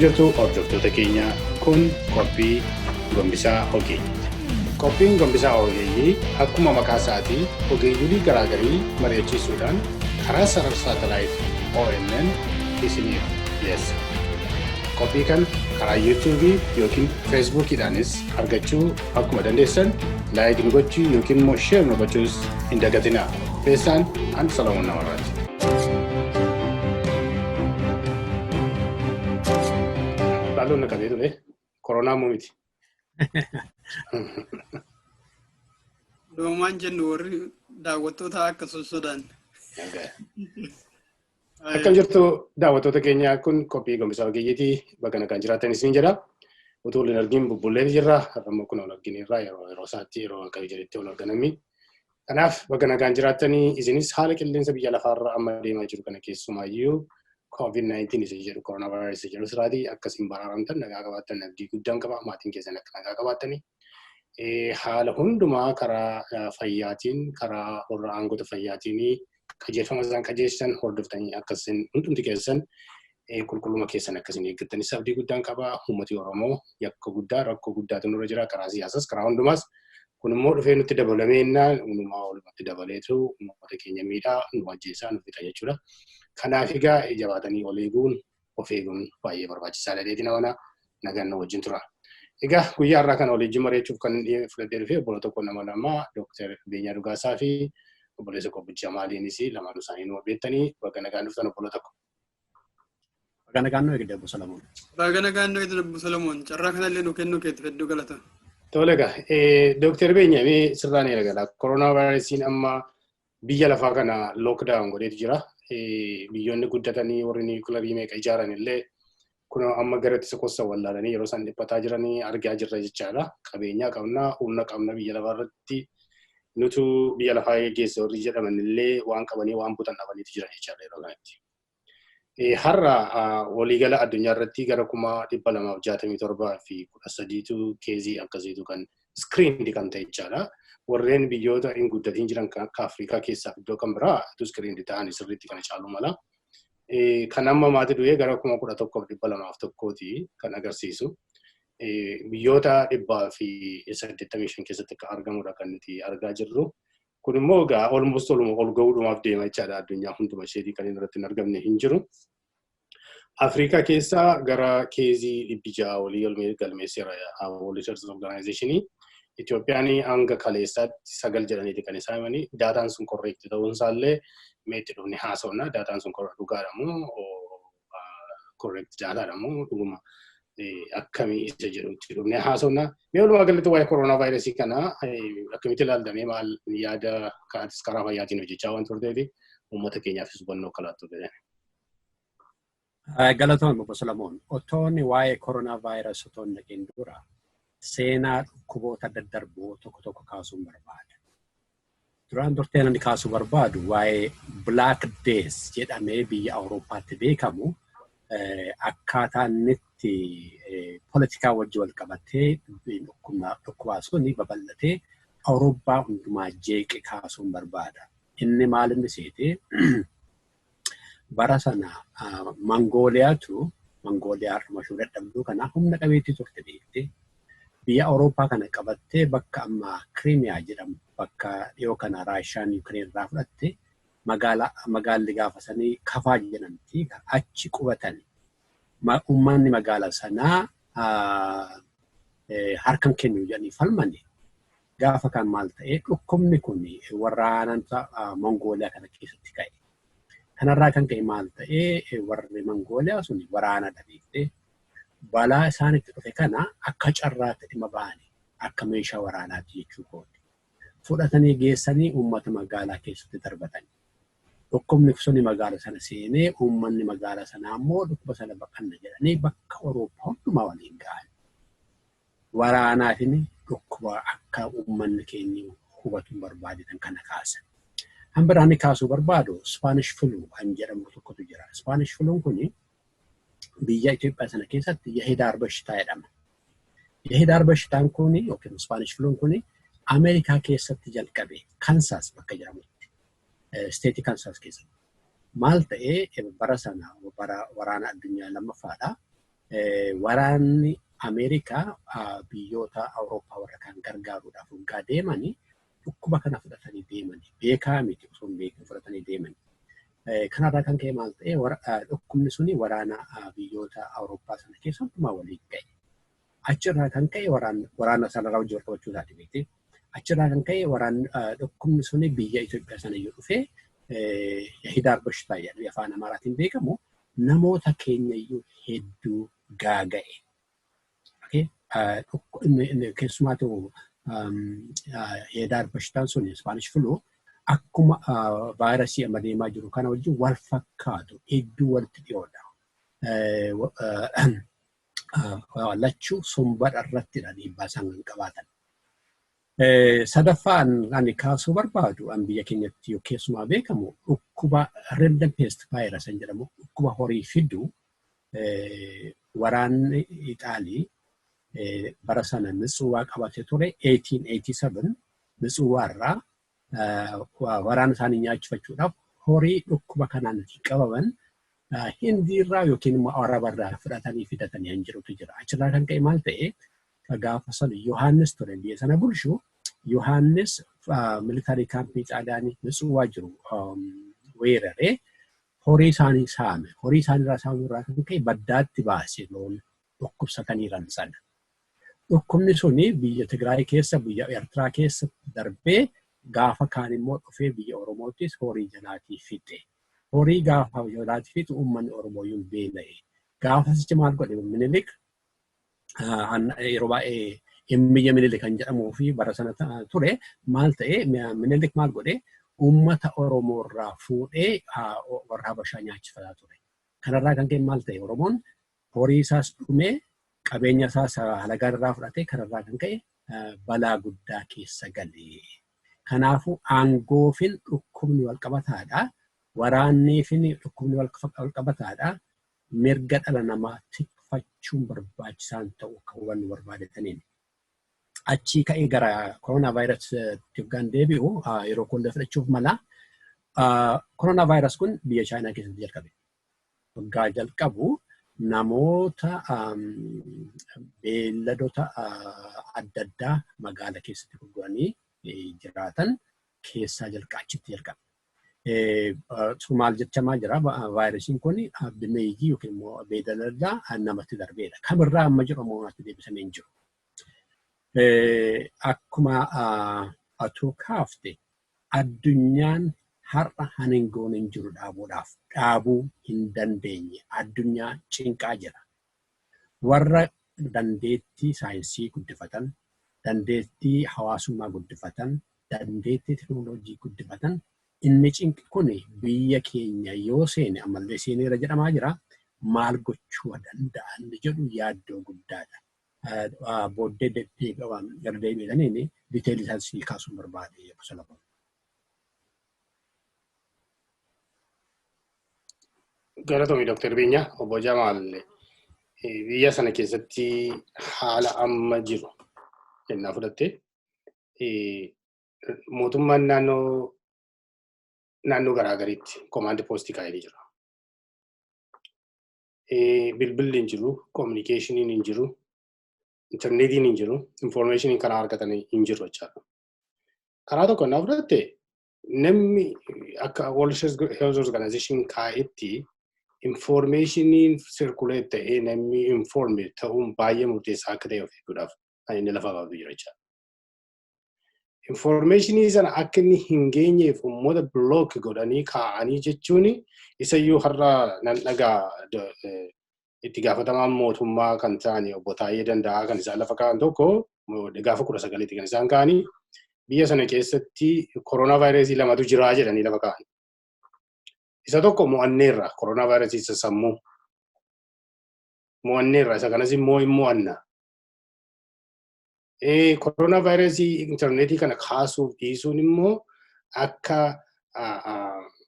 Akkam jirtu hordoftoota keenya, kun qophii gombisaa ogeeyyiiti. Qophiin gombisaa ogeeyyii akkuma maqaa isaatii ogeeyyii garaagarii mari'achiisuudhaan karaa sarara saatalaayit OMN isiniif dhiyeessa. Qophii kana karaa yuutuubii yookiin feesbuukiidhaanis argachuu akkuma dandeessan, like nu gochuu yookiin immoo share nu gochuus hin dagatinaa. Keessaan an Salamuun Namarraati. Laalloon na qabee ture. Koronaa moo miti? Doomaan jennu warri daawwattoota akka sossodaan. Akkam jirtu daawwattoota keenya, kun qophii gombisaa ogeeyyiitii, bakka nagaan jiraatan isin jedha. Utuu wal hin argin bubbullee jirra. Har'a immoo kun wal argineerra, yeroo yeroo isaatti, yeroo Waaqayyo jedhetti wal arganami. Kanaaf bakka nagaan jiraattanii isinis haala qilleensa biyya lafaarra amma deemaa jiru kana, keessumaayyuu COVID-19 isa jedhu, coronavirus isa jedhu siraatii akkasiin baraaramtan, nagaa qabaattan abdii guddaan qaba. Maatiin keessan akka nagaa qabaattanii. Haala hundumaa karaa fayyaatiin, karaa warra aangota fayyaatiin qajeelfama isaan qajeelchan hordoftanii, akkasiin hundumti keessan qulqulluma keessan akkasiin eeggattanis abdii guddaan qaba. Uummati Oromoo yakka guddaa, rakkoo guddaatu nurra jira, karaa siyaasaas karaa hundumaas. Kun immoo dhufee nutti dabalameennaan hundumaa walumatti dabaleetu uummata keenya miidhaa, nu ajjeesaa, nu fixa jechuudha. Kanaaf egaa jabaatanii ol eeguun, of eeguun baay'ee barbaachisaadha jedheeti nama nagaan nu wajjin tura. Egaa guyyaa har'aa kana waliin mari'achuuf kan fudhadhee dhufe obbola tokko, nama lama, Dooktar Beenyaa Dhugaasaa fi obboleessa koo Jamaaliinis, lamaan isaanii nu beektanii. Bakka nagaan dhuftan, obbola tokko. Baga nagaan nu eegde, Obbo Salamoon. Baga nagaan nu eegde, Obbo Salamoon. Carraa kanallee nu kennuu keetti hedduu galata. Tole egaa, Dooktar Beenyaa, mee sirraan eegala. Koronaa vaayirasiin amma biyya lafaa kana lockdown godheetu jira. Biyyoonni guddatanii warri niwukilarii meeqa ijaaran illee kun amma gara itti qossa wallaalanii yeroo isaan dhiphataa jiranii argaa jirra jechaadha. Qabeenyaa qabna, humna qabna, biyya lafaa irratti nutu biyya lafaa geggeessa warri jedhaman illee waan qabanii waan butan dhabaniitu jiran jechaadha yeroo kanatti. Har'a waliigala addunyaa irratti gara 267,013tu caseii akkasiitu kan screened kan ta'e jechaadha. Warreen biyyoota hin guddatiin jiran kan akka Afrikaa keessaa iddoo kan biraa itu screened ta'an sirriitti kana caaluu mala. Kan amma maatii du'ee gara 11,201ti kan agarsiisu. Biyyoota 185 keessatti akka argamudha kan nuti argaa jirru. Kun immoo egaa almost oluma ol ga'uudhumaaf deema jechaadha, addunyaa hunduma isheetii kan inni irratti hin argamne hin jiru. Afrikaa keessaa gara caseii 600 olii galmeesseera World Health Organization. Itoophiyaan hanga kaleessaatti 9 jedhaniiti kan isaan himanii. Daataan sun correct ta'uun isaallee mee itti dhufne haasofna. Daataan sun dhugaadha moo, correct daataadha moo, dhuguma akkamii isa jedhu itti dhufne haasofna. Mee walumaa galatti waa'ee koronaa vaayirasii kana akkamitti ilaaltamee, maal yaada kaatis, karaa fayyaatiin hojjechaa waan turteef uummata keenyaafis hubannoo akka laattu jedhan. Galatoon, Obbo Solomoon. Otoon waa'ee koronaa vaayirasii otoo hin dhaqin dura seenaa dhukkuboota daddarboo tokko tokko kaasuun barbaada. Duraan durtee namni kaasuu barbaadu waa'ee Black Death jedhamee biyya Awurooppaatti beekamu, akkaataa inni itti poolitikaa wajjin wal qabatee dhukkubaa sun babal'atee Awurooppaa hundumaa jeeqe kaasuun barbaada. Inni maal inni seete, bara sana Mangooliyaatu, Mangooliyaa har'uma ishuu dadhabduu kana, humna qabeettii turte beekte. Biyya Awurooppaa kana qabattee bakka amma Kiriimiyaa jedhamu, bakka dhiyoo kana Raashaan Yukireen irraa fudhatte, magaalli gaafa sanii Kafaa jedhamti, achi qubatan. Uummanni magaala sanaa harkan kennu jedhanii falmani. Gaafa kan maal ta'e, dhukkubni kun waraanota Mongooliyaa kana keessatti ka'e. Kanarraa kan ka'e maal ta'e, warri Mongooliyaa sun waraana dhabeette balaa isaanitti dhufe kana akka carraatti dhimma ba'ani, akka meeshaa waraanaatti jechuu kooti. Fudhatanii geessanii uummata magaalaa keessatti darbatan. Dhukkubni suni magaala sana seenee, uummanni magaalaa sanaa immoo dhukkuba sana baqanna jedhanii bakka Awurooppaa hundumaa waliin ga'an. Waraanaafin dhukkuba akka uummanni keenya hubatu barbaadetan kana kaasan. Kan biraan kaasuu barbaadu Spanish flu kan jedhamu tokkotu jira. Spanish fluun kuni biyya Itoophiyaa sana keessatti የህዳር በሽታ jedhama. የህዳር በሽታን kuni yookiin Spanish fluun kuni Ameerikaa keessatti jalqabe, Kansas bakka jedhamutti. Stateii Kansas keessatti. Maal ta'ee, bara sana bara waraana addunyaa lammaffaadha. Waraanni Ameerikaa biyyoota Awurooppaa warra kaan gargaaruudhaaf waggaa deemanii dhukkuba kana fudhatanii deemanii, beekaa miti, osoo hin beekin fudhatanii deemanii. Kanarraa kan ka'e maal ta'e? Dhukkubni suni waraana biyyoota Awurooppaa sana keessa hundumaa waliin ga'e. Achirraa kan ka'e waraana sanarraa hojii wal qabachuu isaati beekte. Achirraa kan ka'e dhukkubni suni biyya Itoophiyaa sana iyyuu dhufee, የህዳር በሽታ jedhamee afaan Amaaraatiin beekamu, namoota keenya iyyuu hedduu gaaga'e. Keessumaatu የህዳር በሽታ an sun, Spanish flu, akkuma vaayirasii amma deemaa jiru kana wajjin wal fakkaatu, hedduu walitti dhiyoodha. Lachuu somba irrattidha dhiibbaa isaan kan qabaatan. Sadaffaan ani kaasuu barbaadu, an biyya keenyatti yoo keessumaa beekamu, dhukkuba rinderpest virus kan jedhamu, dhukkuba horii fidu, waraanni Ixaalii bara sana Mitsuwaa qabate ture, 1887, Mitsuwaa irraa waraana isaanii nyaachifachuudhaaf horii dhukkuba kanaan qabaman Hindiirraa yookiin immoo Arabarraa fudhatanii fidatanii kan jirutu jira. Achirraa kan ka'e maal ta'e? Gaafa sana Yohaannis ture biyya sana bulchu. Yohaannis military campii Xaaliyaanii Mitsuwaa jiru weeraree horii isaanii saame. Horii isaanii saamuurraa kan ka'e baddaatti baase loon dhukkubsataniiran sana. Dhukkubni suni biyya Tigraay keessa, biyya Eertiraa keessa darbee gaafa kaan immoo dhufee biyya Oromoottis horii jalaatii fixe. Horii gaafa jalaatii fixu uummanni Oromoo iyyuu beela'e. Gaafasichi maal godhe Minilik? Yeroo baay'ee Emmiyya Minilik kan jedhamuu fi bara sana ture, maal ta'e? Minilik maal godhe? Uummata Oromoo irraa fuudhee warra Habashaa nyaachifataa ture. Kanarraa kan ka'e maal ta'e? Oromoon horii isaas dhumee, qabeenya isaas halagaa irraa fudhatee, kanarraa kan ka'e balaa guddaa keessa galee. Kanaafuu aangoofin dhukkubni wal qabataadha. Waraanniifin dhukkubni wal qabataadha. Mirga dhala namaa tikfachuun barbaachisaan ta'u akka hubannu barbaadetaniin. Achii ka'ee gara koronaa vaayirasiitti hoggaan deebi'u, yeroo kollee fudhachuuf mala. Koronaa vaayirasi kun biyya Chaayinaa keessatti jalqabe. Waggaa jalqabu namoota beelladota adda addaa magaala keessatti gurguranii jiraatan keessaa achitti jalqabe. Maal jechamaa jira? Vaayirasiin kun bineeyyii yookiin immoo beelladota namatti darbeedha. Kamirraa amma jedhu ammoo namatti deebisamee hin jiru. Akkuma atuu kaafte, addunyaan har'a hangoon hin jiru dhaabuudhaaf, dhaabuu hin dandeenye, addunyaa cinqaa jira. Warra dandeettii saayinsii guddifatan, dandeettii hawaasummaa guddifatan, dandeettii teknooloojii guddifatan, inni cinqi kun biyya keenya yoo seene, ammallee seeneera jedhamaa jira, maal gochuu danda'an jedhu yaaddoo guddaadha. Booddee gara deebi'anii detailii isaa sii kaasuun barbaade, Salamoon. Galatoomii, Dooktar Beenyaa. Obbo Jamaal, biyya sana keessatti haala amma jiru jennaa fudhatte, mootummaan naannoo naannoo garaagariitti command postii kaa'ee jira. Bilbilli hin jiru, communicationiin hin jiru, intarneetiin hin jiru, informationiin karaa argatan hin jiru jechaadha. Karaa tokko innaa fudhatte, namni akka World Health Organization kaa'etti informationiin circulate ta'ee namni informed ta'uun baay'ee murteessaa akka ta'e of eeguudhaaf kan inni lafa baatu jira jechaadha. Informationii sana akka inni hin geenyeef uummata block godhanii kaa'anii jechuun isayyuu har'a nan dhagaa, itti gaafatamaan mootummaa kan ta'an obbo Taayyee Danda'aa kan isaan lafa kaa'an tokko, gaafa 19tti kan isaan kaa'anii, biyya sana keessatti koronaa vaayirasii lamatu jiraa jedhanii lafa kaa'an. Isa tokko mo'anneerra, koronaa vaayirasii isa sammuu. Mo'anneerra, isa kanas immoo hin mo'anna. Koronaa vaayirasii intarneetii kana kaasuuf dhiisuun immoo akka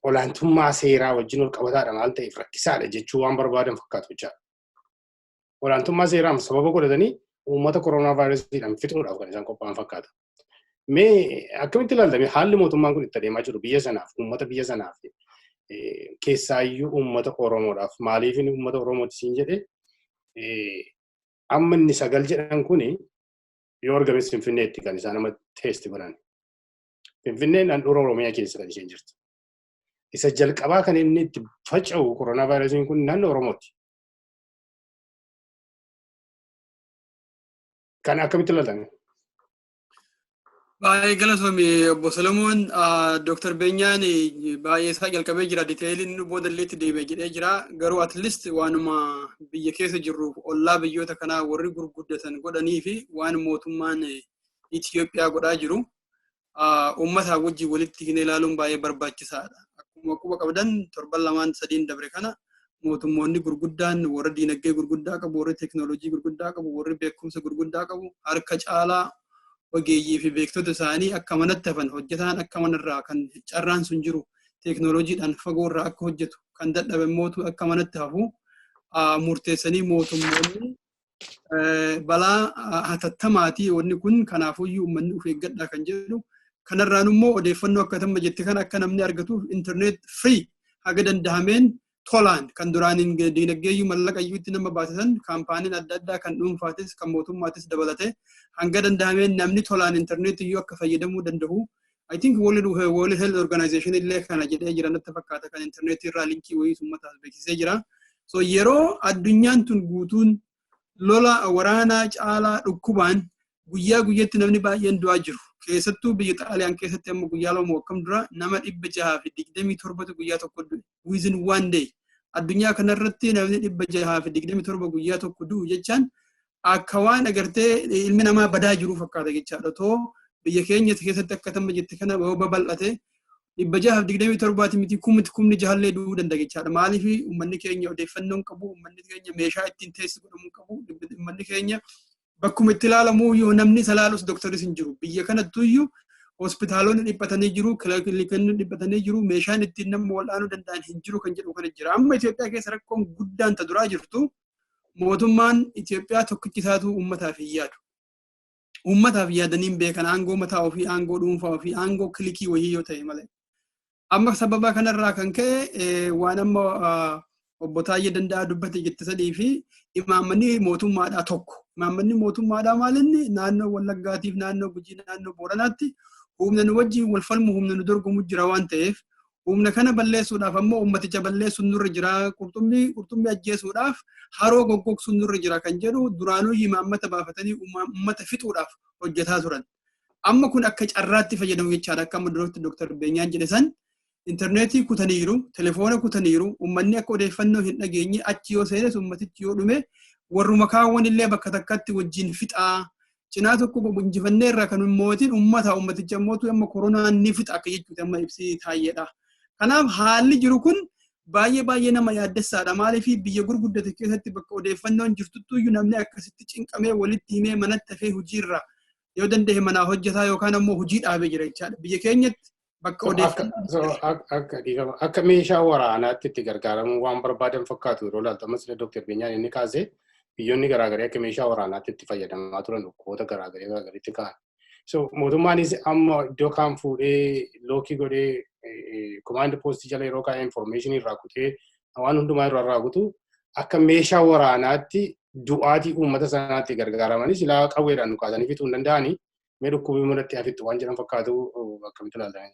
olaantummaa seeraa wajjin wal qabataadha maal ta'eef rakkisaadha jechuu waan barbaadan fakkaatu jechaadha. Olaantummaa seeraan sababa godhatanii uummata koronaa vaayirasiidhaan fixuudhaaf kan isaan qophaa'an fakkaata. Mee akkamitti ilaaltame haalli mootummaan kun itti adeemaa jiru biyya sanaaf, uummata biyya sanaaf, keessaayyuu uummata Oromoodhaaf? Maaliif uummata Oromooti siin jedhe? Amma inni 9 jedhan kuni yoo argames Finfinneetti kan isaan amma test godhan. Finfinneen handhuura Oromiyaa keessa kan isheen jirtu. Isa jalqabaa kan inni itti faca'u koronaa vaayirasiin kun naannoo Oromooti. Kan akkamitti ilaaltan? Baay'ee galatoomi obbo Solomoon. Dooktar Beenyaan baay'ee isaa jalqabee jira. Detailiin booda illee itti deebi'e jedhee jira. Garuu at least waanuma biyya keessa jirruuf ollaa biyyoota kanaa warri gurguddatan godhanii fi waan mootummaan Itoophiyaa godhaa jiru uummataa wajjin walitti hidhee ilaaluun baay'ee barbaachisaadha. Akkuma quba qabdan, torban lamaan sadiin dabre kana mootummoonni gurguddaan, warri diinagdee gurguddaa qabu, warri teekinooloojii gurguddaa qabu, warri beekumsa gurguddaa qabu, harka caalaa ogeeyyii fi beektota isaanii akka manatti hafan, hojjetaan akka manarraa kan carraan sun jiru teekinooloojiidhaan fagoorraa akka hojjetu, kan dadhabe mootu akka manatti hafu murteessanii, mootummoonni balaa hatattamaatii wanni kun, kanaafuyyuu uummanni of eeggadhaa kan jedhu. Kanarraan immoo odeeffannoo akka tamma jette kan akka namni argatuuf internet free haga dandahameen tolaan, kan duraan diinagdeeyyuu mallaqa iyyuutti nama baasisan, kaampaaniin adda addaa kan dhuunfaatis kan mootummaatis dabalatee hanga dandahameen namni tolaan internet iyyuu akka fayyadamuu danda'u. I think World Health Organization illee kana jedhee jira natti fakkaata, kan internet irraa linkii wayii uummataaf beeksisee jira. So yeroo addunyaan tun guutuun lola waraanaa caalaa dhukkubaan guyyaa guyyatti namni baay'een du'aa jiru. Keessattuu biyya Xaaliyaan keessatti amma guyyaa 2 akkam dura nama 627tu guyyaa tokko du'e. Within one day. Addunyaa kanarratti namni 627 guyyaa tokko du'u jechaan akka waan agartee ilmi namaa badaa jiru fakkaata jechaadha. Too biyya keenya keessatti akka tamma jette kana yoo babal'ate 627ti miti, kumni jahallee du'uu danda'a jechaadha. Maaliif? Uummanni keenya odeeffannoo hin qabu, uummanni keenya meeshaa ittiin teessi godhamuu qabu, uummanni keenya bakkuma itti ilaalamu yoo namni isa ilaalus dooktaris hin jiru. Biyya kanattuyyuu hospitaalonni dhiphatanii jiru, kilinikonni dhiphatanii jiru, meeshaan ittiin nama wal'aanuu danda'an hin jiru kan jedhu kana jira. Amma Itoophiyaa keessa rakkoon guddaan ta duraa jirtu, mootummaan Itoophiyaa tokkichi isaatu uummataaf hin yaadu. Uummataaf yaadanii hin beekan, aangoo mataa ofii, aangoo dhuunfaa ofii, aangoo clique wayii yoo ta'e malee. Amma sababa kanarraa kan ka'e waan amma obbo Taayyee Danda'aa dubbate jette sadii fi imaammanni mootummaadhaa tokko. Imaammanni mootummaadhaa maalinni naannoo Wallaggaatiif, naannoo Gujii, naannoo Booranaatti humna nu wajjin wal falmu, humna nu dorgomu jira waan ta'eef, humna kana balleessuudhaaf ammoo ummaticha balleessuun nurra jira, qurxummii ajjeesuudhaaf haroo goggogsuun nurra jira kan jedhu duraanuu imaammata baafatanii ummata fixuudhaaf hojjetaa turan. Amma kun akka carraatti fayyadamu jechaadha. Akka amma duratti Dooktar Beenyaan jedhe san intarneetii kutaniiru, telefoona kutaniiru, uummanni akka odeeffannoo hin dhageenye, achi yoo seenes ummatichi yoo dhume warruma kaawwan illee bakka takkatti wajjin fixaa. Cinaa tokko injifannee irraa kan mootiin ummata, ummaticha immoo amma koronaan ni fixa akka jechuuti amma ibsi taayyeedha. Kanaaf haalli jiru kun baay'ee baay'ee nama yaaddessaadha. Maaliif? Biyya gurguddate keessatti bakka odeeffannoon jirtuttuyyuu namni akkasitti cinqamee walitti himee manatti hafee hojiirra yoo danda'e manaa hojjetaa yookaan ammoo hojii dhaabee jira jechaadha. Biyya keenyatti bakka odeeffannoo Akka meeshaa waraanaatti itti gargaaramuu waan barbaadan fakkaatu yeroo ilaaltu. Ammas Dooktar Beenyaan inni kaasee, biyyoonni garaagaraa akka meeshaa waraanaatti itti fayyadamaa turan, dhukkuboota garaagaraa garaagaritti ka'an. So mootummaanis amma iddoo kaan fuudhee lock godhee command post jala yeroo kaa'ee information irraa kutee waan hundumaa irraa kutu, akka meeshaa waraanaatti du'aatii uummata sanaatti gargaaramanii silaa qawweedhaan nu kaasanii fixuu hin danda'anii, mee dhukkubii manatti hafittu waan jedhan fakkaatu. Akkamitti ilaaltan?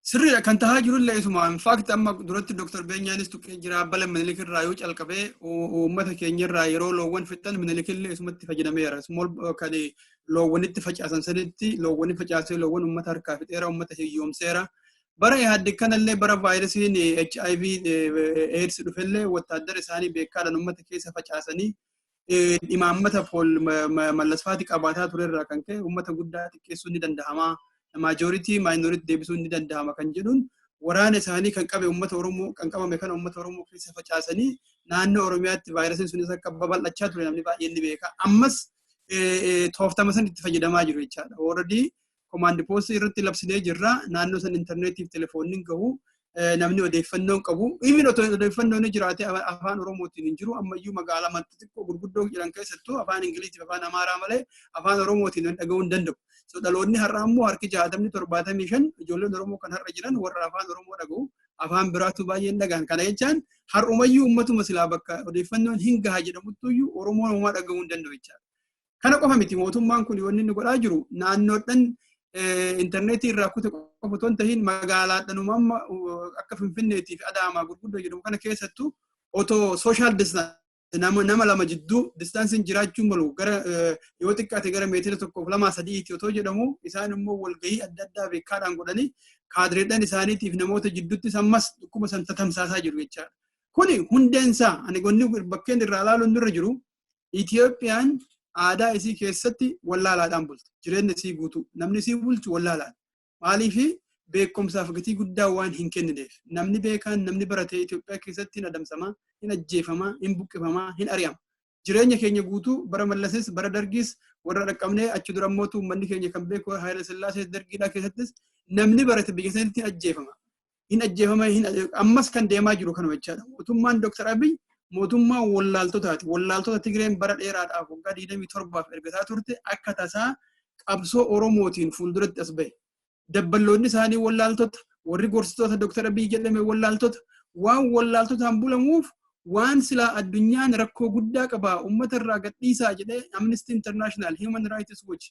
Sirriidha, kan tahaa jirullee isuma. In fact amma duratti Dooktar Beenyaanis tuqee jira. Bala Minilik irraa yoo calqabee uummata keenya irraa yeroo loowwan fixan Minilik illee isumatti fayyadameera. Small kan loowwanitti facaasan sanitti loowwani facaasee loowwan uummata harkaa fixeera, uummata hiyyoomseera. Bara Ihaadig kanallee, bara vaayirasiin HIV AIDS dhufellee, wattaaddara isaanii beekaadhaan uummata keessa facaasanii imaammata mallasfaati qabaataa turerraa kan ka'e uummata guddaa xiqqeessuun ni danda'ama. Majority minority deebisuun ni danda'ama kan jedhuun waraana isaanii kan qabe uummata Oromoo kan qabame kana uummata Oromoo keessa facaasanii naannoo Oromiyaatti vaayirasiin sunis akka babal'achaa ture namni baay'een ni beeka. Ammas tooftama san itti fayyadamaa jiru jechaadha. Already command post irratti labsinee jirra. Naannoo san intarneetiif telefoonni gahu, namni odeeffannoo qabu. Even otoo odeeffannoon jiraate afaan Oromootiin hin jiru. Ammayyuu magaalaa xixiqqoo gurguddoo jiran keessattuu afaan Ingiliziif afaan Amaaraa malee afaan Oromootiin dhaga'uu hin danda'u. So dhaloonni har'a ammoo harki 60, 75 ijoolleen Oromoo kan har'a jiran warra afaan Oromoo dhaga'u. Afaan biraatu baay'een dhagaan. Kana jechaan har'umayyuu uummatuma silaa bakka odeeffannoon hin gaha jedhamuttuyyuu Oromoon homaa dhagahuu hin danda'u jechaadha. Kana qofa miti, mootummaan kun wanni inni godhaa jiru naannoodhaan intarneetii irraa kute qofa otoo hin tahin, magaalaadhaan amma akka Finfinneetii fi Adaamaa gurguddoo jedhamu kana keessattuu otoo social distance, nama lama jidduu distanceiin jiraachuu malu gara yoo xiqqaate gara meetira 1.2 3ti otoo jedhamu, isaan immoo walgahii adda addaa beekaadhaan godhanii kaadireedhaan isaaniitiif namoota jidduutti ammas dhukkuba san tatamsaasaa jiru jechaadha. Kuni hundeensaa ani gonni bakkeen irraa ilaaluun nurra jiru, Itiyoophiyaan aadaa isii keessatti wallaalaadhaan bulti. Jireenya isii guutuu namni isii bulchu wallaalaadha. Maaliifi? Beekumsaaf gatii guddaa waan hin kennineef. Namni beekaan, namni baratee Itoophiyaa keessatti hin adamsamaa, hin ajjeefamaa, hin buqqifamaa, hin ari'ama. Jireenya keenya guutuu bara Mallasis, bara Dargiis warra dhaqqabnee, achi dura mootu uummanni keenya kan beeku Haayila Sillaasee, Dargiidhaa keessattis namni barate biyya sanatti hin ajjeefama. Hin ajjeefama, ammas kan deemaa jiru kanuma jechaadha. Mootummaan Dr. Abiy mootummaa wallaaltotaati. Wallaaltota Tigreen bara dheeraadhaaf waggaa 27f ergataa turte akka tasaa qabsoo Oromootiin fuulduratti as bahe. Dabballoonni isaanii wallaaltota, warri gorsitoota Dr. Abiy jedhame wallaaltota, waan wallaaltotaan bulamuuf waan silaa addunyaan rakkoo guddaa qaba, uummata irraa gadhiisaa jedhee Amnesty International, Human Rights Watch,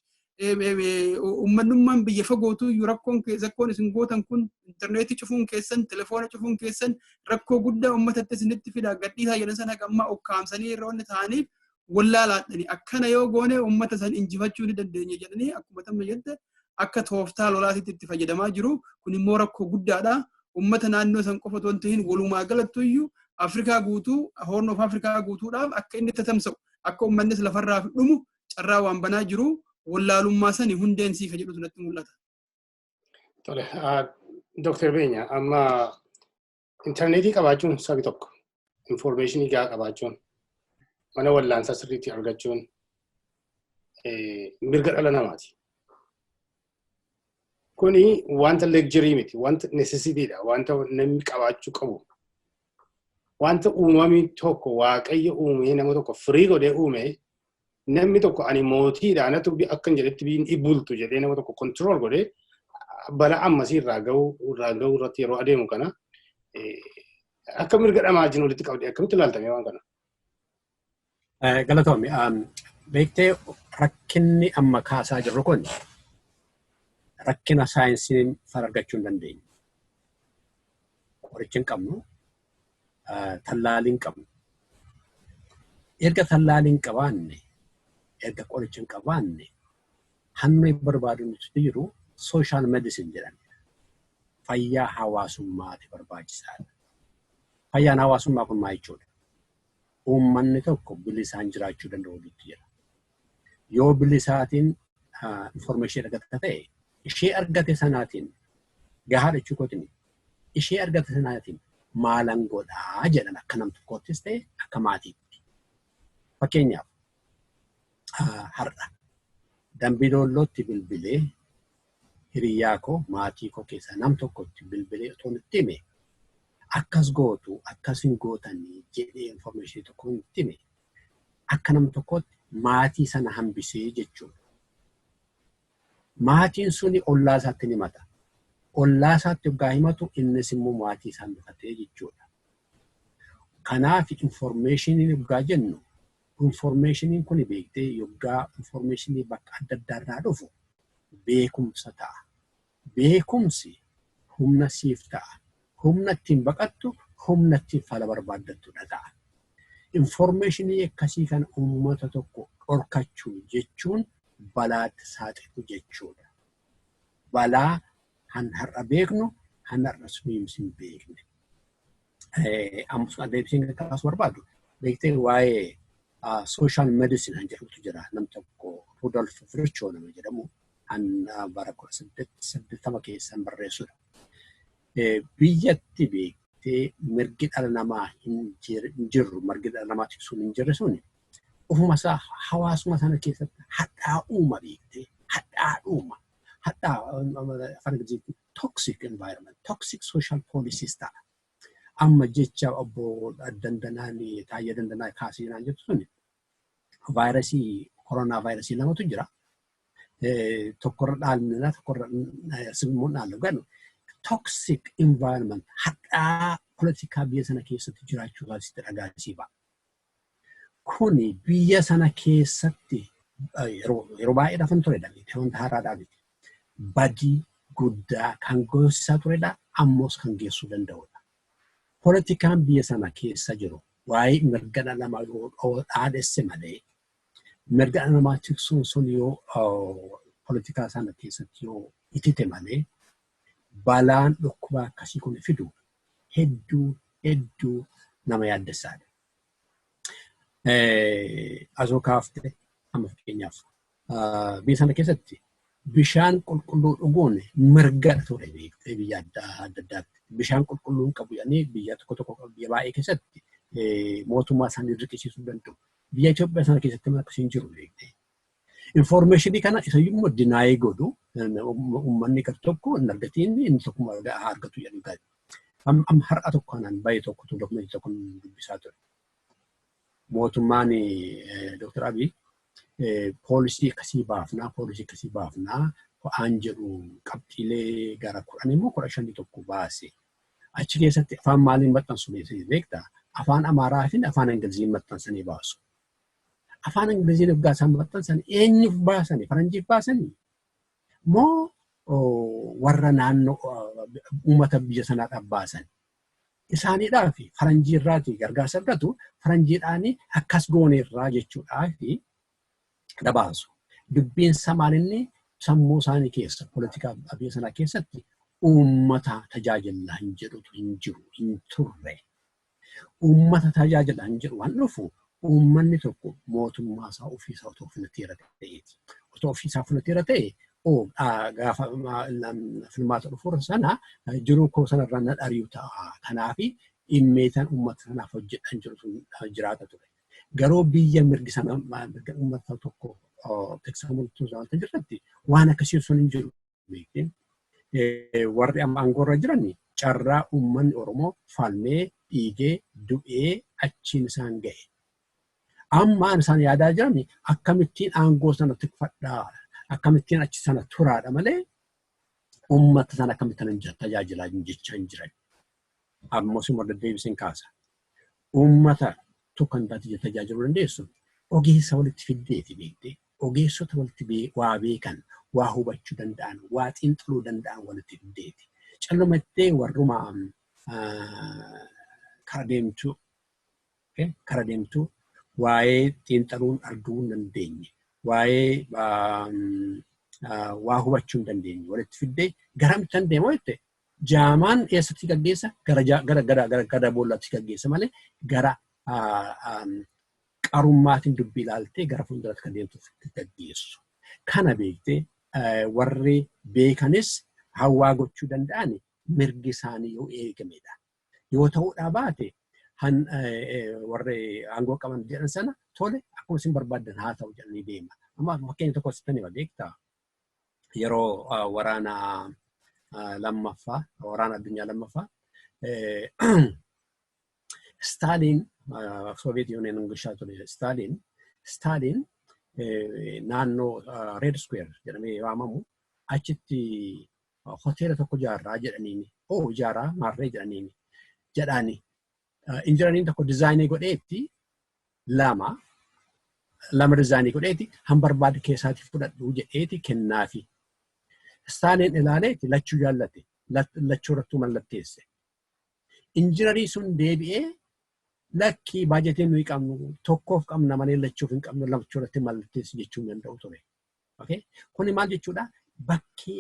uummanummaan biyya fagootu iyyuu rakkoon isin gootan kun, intarneetii cufuun keessan, telefoona cufuun keessan rakkoo guddaa uummatatti isinitti fida, gadhiisaa jedhan sana haga ammaa ukkaamsanii irra wanni ta'aniif wallaalaadhani. Akkana yoo goone uummata san injifachuu ni dandeenya jedhanii, akkuma tamma jette, akka tooftaa lolaatitti itti fayyadamaa jiru. Kun immoo rakkoo guddaadha. Uummata naannoo san qofa otoo hin tahin, walumaa galattu iyyuu Afrikaa guutuu, Horn of Africa guutuudhaaf akka inni tatamsa'u, akka uummannis lafarraa dhumu carraa waan banaa jiru. Wallaalummaa sani hundeen sii ka jedhutu natti mul'ata. Tole, Dooktar Beenya, amma intarneetii qabaachuun, sabi tokko informationii gahaa qabaachuun, mana wallaansaa sirriitti argachuun mirga dhala namaati. Kuni wanta luxury miti, wanta necessitydha, wanta namni qabaachuu qabu. Wanta uumamni tokko Waaqayyo uumee nama tokko firii godhee uume, namni tokko ani mootiidha, anatu akka hin jedhetti biyyi bultu jedhee nama tokko control godhee balaa ammasii irraa gahuu irratti yeroo adeemu kana akka mirga dhamaa wajjin walitti qabdee akkamitti ilaaltamee waan kana? Galatoomi. Beektee, rakkinni amma kaasaa jirru kun rakkina saayinsiin fala argachuu hin dandeenye. Qorichi hin qabnu, tallaalii hin qabnu. Erga tallaalii hin qabaanne, erga qoricha hin qabaanne, hammi barbaadu nuti jiru social medicine jedhan. Fayyaa hawaasummaati barbaachisaadha. Fayyaan hawaasummaa kun maal jechuudha? Uummanni tokko bilisaan jiraachuu danda'u jira. Yoo bilisaatiin information argata ta'e, ishee argate sanaatiin gahaadha jechuu kootiin, ishee argate sanaatiin maalan godhaa jedhan, akka nam tokkoottis ta'e akka maatiitti. Fakkeenyaaf, har'a Dambii Doollootti bilbilee hiriyaa koo, maatii koo keessaa nam tokkotti bilbilee otoo itti hime, akkas gootu, akkas hin gootanii jedhee information tokko itti hime, akka nam tokkootti maatii sana hambisee jechuudha. Maatiin suni ollaa isaatti ni himata. Ollaa isaatti yoggaa himatu, innis immoo maatii isaa hambifatee jechuudha. Kanaaf informationiin yoggaa jennu, informationiin kun, beektee, yoggaa informationii bakka adda addaa irraa dhufu beekumsa ta'a. Beekumsi humna siif ta'a. Humna ittiin baqattu, humna ittiin fala barbaaddattudha ta'a. Informationii akkasii kana uummata tokko dhorkachuu jechuun balaatti saaxilu jechuudha. Balaa han har'a beeknu, han har'a sunis hin beekne. Amma deebiseen kaasuu barbaadu, beektee, waa'ee social medicine han jedhutu jira. Nam tokko Rudolf Virchow nama jedhamu han bara 1880 keessan barreessudha. Biyyatti, beektee, mirgi dhala namaa hin jirru, mirgi dhala namaa tiksuun hin jirre suni ofuma isaa hawaasuma sana keessatti hadhaa uuma, beektee, hadhaa uuma. Hadhaa afaan Ingiliziitti toxic environment, toxic social policies ta'a. Amma jecha obbo Dandanaan, Taayyee Dandanaa kaasee naan jettu suni, vaayirasii koronaa, vaayirasii lamatu jira. Tokkorra dhaalnina, tokkorra immoo dhaallu ganu. Toxic environment hadhaa politikaa biyya sana keessatti jiraachuu isaatti dhagaasiiba. Kuni biyya sana keessatti yeroo baay'ee dhafan turedha. Wanta haaraadhaa miti. Badii guddaa kan geessisaa turedha. Ammoos kan geessuu danda'udha. Politikaan biyya sana keessa jiru waa'ee mirga dhala namaa yoo dhaadhesse malee, mirga dhala namaa tiksuun sun yoo politikaa sana keessatti yoo itite malee, balaan dhukkuba akkasii kun fidu hedduu hedduu nama yaaddessaadha. Asoo kaaftee amma fakkeenyaaf biyya sana keessatti bishaan qulqulluu dhuguun mirga ture biyya adda addaatti. Bishaan qulqulluu hin qabu jedhanii biyya tokko tokko, biyya baay'ee keessatti mootummaa isaanii dirqisiisuu danda'u. Biyya Itoophiyaa sana keessatti akkasii hin jiru beektee. Information kana isayyuu immoo deny godhu, uummanni gar tokko hin argatiin, inni tokko argatu jedhu gaari. Amma har'a tokko kanaan baay'ee tokkotu document tokko dubbisaa ture. Mootummaan Dr. Abiy policy akkasii baafnaa, policy akkasii baafnaa waan jedhu qabxiilee gara 10 immoo 15 tokko baase. Achi keessatti afaan maaliin maxxansu beektaa? Afaan Amaaraa fi afaan Ingiliziin maxxansanii baasu. Afaan Ingiliziin waggaa isaan maxxansan eenyuuf baasanii? Faranjiif baasanii? Moo warra naannoo uummata biyya sanaadhaaf baasan? Isaaniidhaa fi faranjii irraatii gargaarsa argatu, faranjiidhaan akkas gooneerraa jechuudhaa fi dhabaasu. Dubbiin samaan inni sammuu isaanii keessa poolitikaa biyya sanaa keessatti uummata tajaajila hin jedhutu hin jiru, hin turre. Uummata tajaajila hin jedhu waan dhufu uummanni tokko mootummaa isaa ofiisaa otoo filateera ta'eeti. Otoo ofiisaa filateera ta'e, gaafa filmaata dhufuura sana jiruu koo sanarraa na dhari'u ta'a. Kanaaf dhimmeetan uummata sanaaf hojjedhan jiru sun jiraata ture. Garuu biyya mirgi sana mirga uummata tokko tiksamuu wanta jirratti waan akkasii sun hin jiru. Warri amma aangoorra jiran carraa uummanni Oromoo falmee, dhiigee, du'ee achiin isaan gahe. Amma isaan yaadaa jiran akkamittiin aangoo sana tikfadhaa, akkamittiin achi sana turaadha malee uummata sana akkamittiin tajaajilaa jechaa hin jiran. Ammoo suma deddeebiseen kaasa. Uummata tokko kan taate tajaajiluu dandeessu ogeessa walitti fiddeeti beektee. Ogeessota walitti waa beekan, waa hubachuu danda'an, waa xiinxaluu danda'an walitti fiddeeti. Callumattee warruma kara deemtuu kara deemtuu waa'ee xiinxaluun arguu hin dandeenye, waa'ee waa hubachuu hin dandeenye walitti fiddee garamtan deemoo jette, jaamaan eessatti gaggeessa? Gara gara gara gara gara boollaatti gaggeessa malee gara qarummaatiin dubbii ilaaltee gara fuulduratti kan deemtuuf gaggeessu. Kana beektee warri beekanis hawaa gochuu danda'an mirgi isaanii yoo eegamedha. Yoo ta'uudhaa baate, warri aangoo qaban jedhan sana tole, akkuma isin barbaaddan haa ta'u jedhanii deema. Amma fakkeenya tokko sitti hima, beektaa? Yeroo waraana lammaffaa, waraana addunyaa lammaffaa, Staaliin Soviet Union gushaa ture. Staaliin naannoo Red Square jedhamee waamamu achitti hoteela tokko ijaarraa jedhaniini. Oo, ijaaraa maarree jedhaniini. Jedhaani. Injinariin tokko design godheetti, lama lama design godheeti, han barbaade keessaati fudhadhu jedheeti kennaafi. Staaliin ilaaleeti lachuu jaallate. Lachuu irrattuu mallatteesse. Injinarii sun deebi'ee, "Lakkii, baajetii nuyi qabnu tokkoof qabna malee lachuuf hin qabnu, lachuu irratti mallatteessi," jechuu hin danda'u ture. Kuni maal jechuudha? Bakki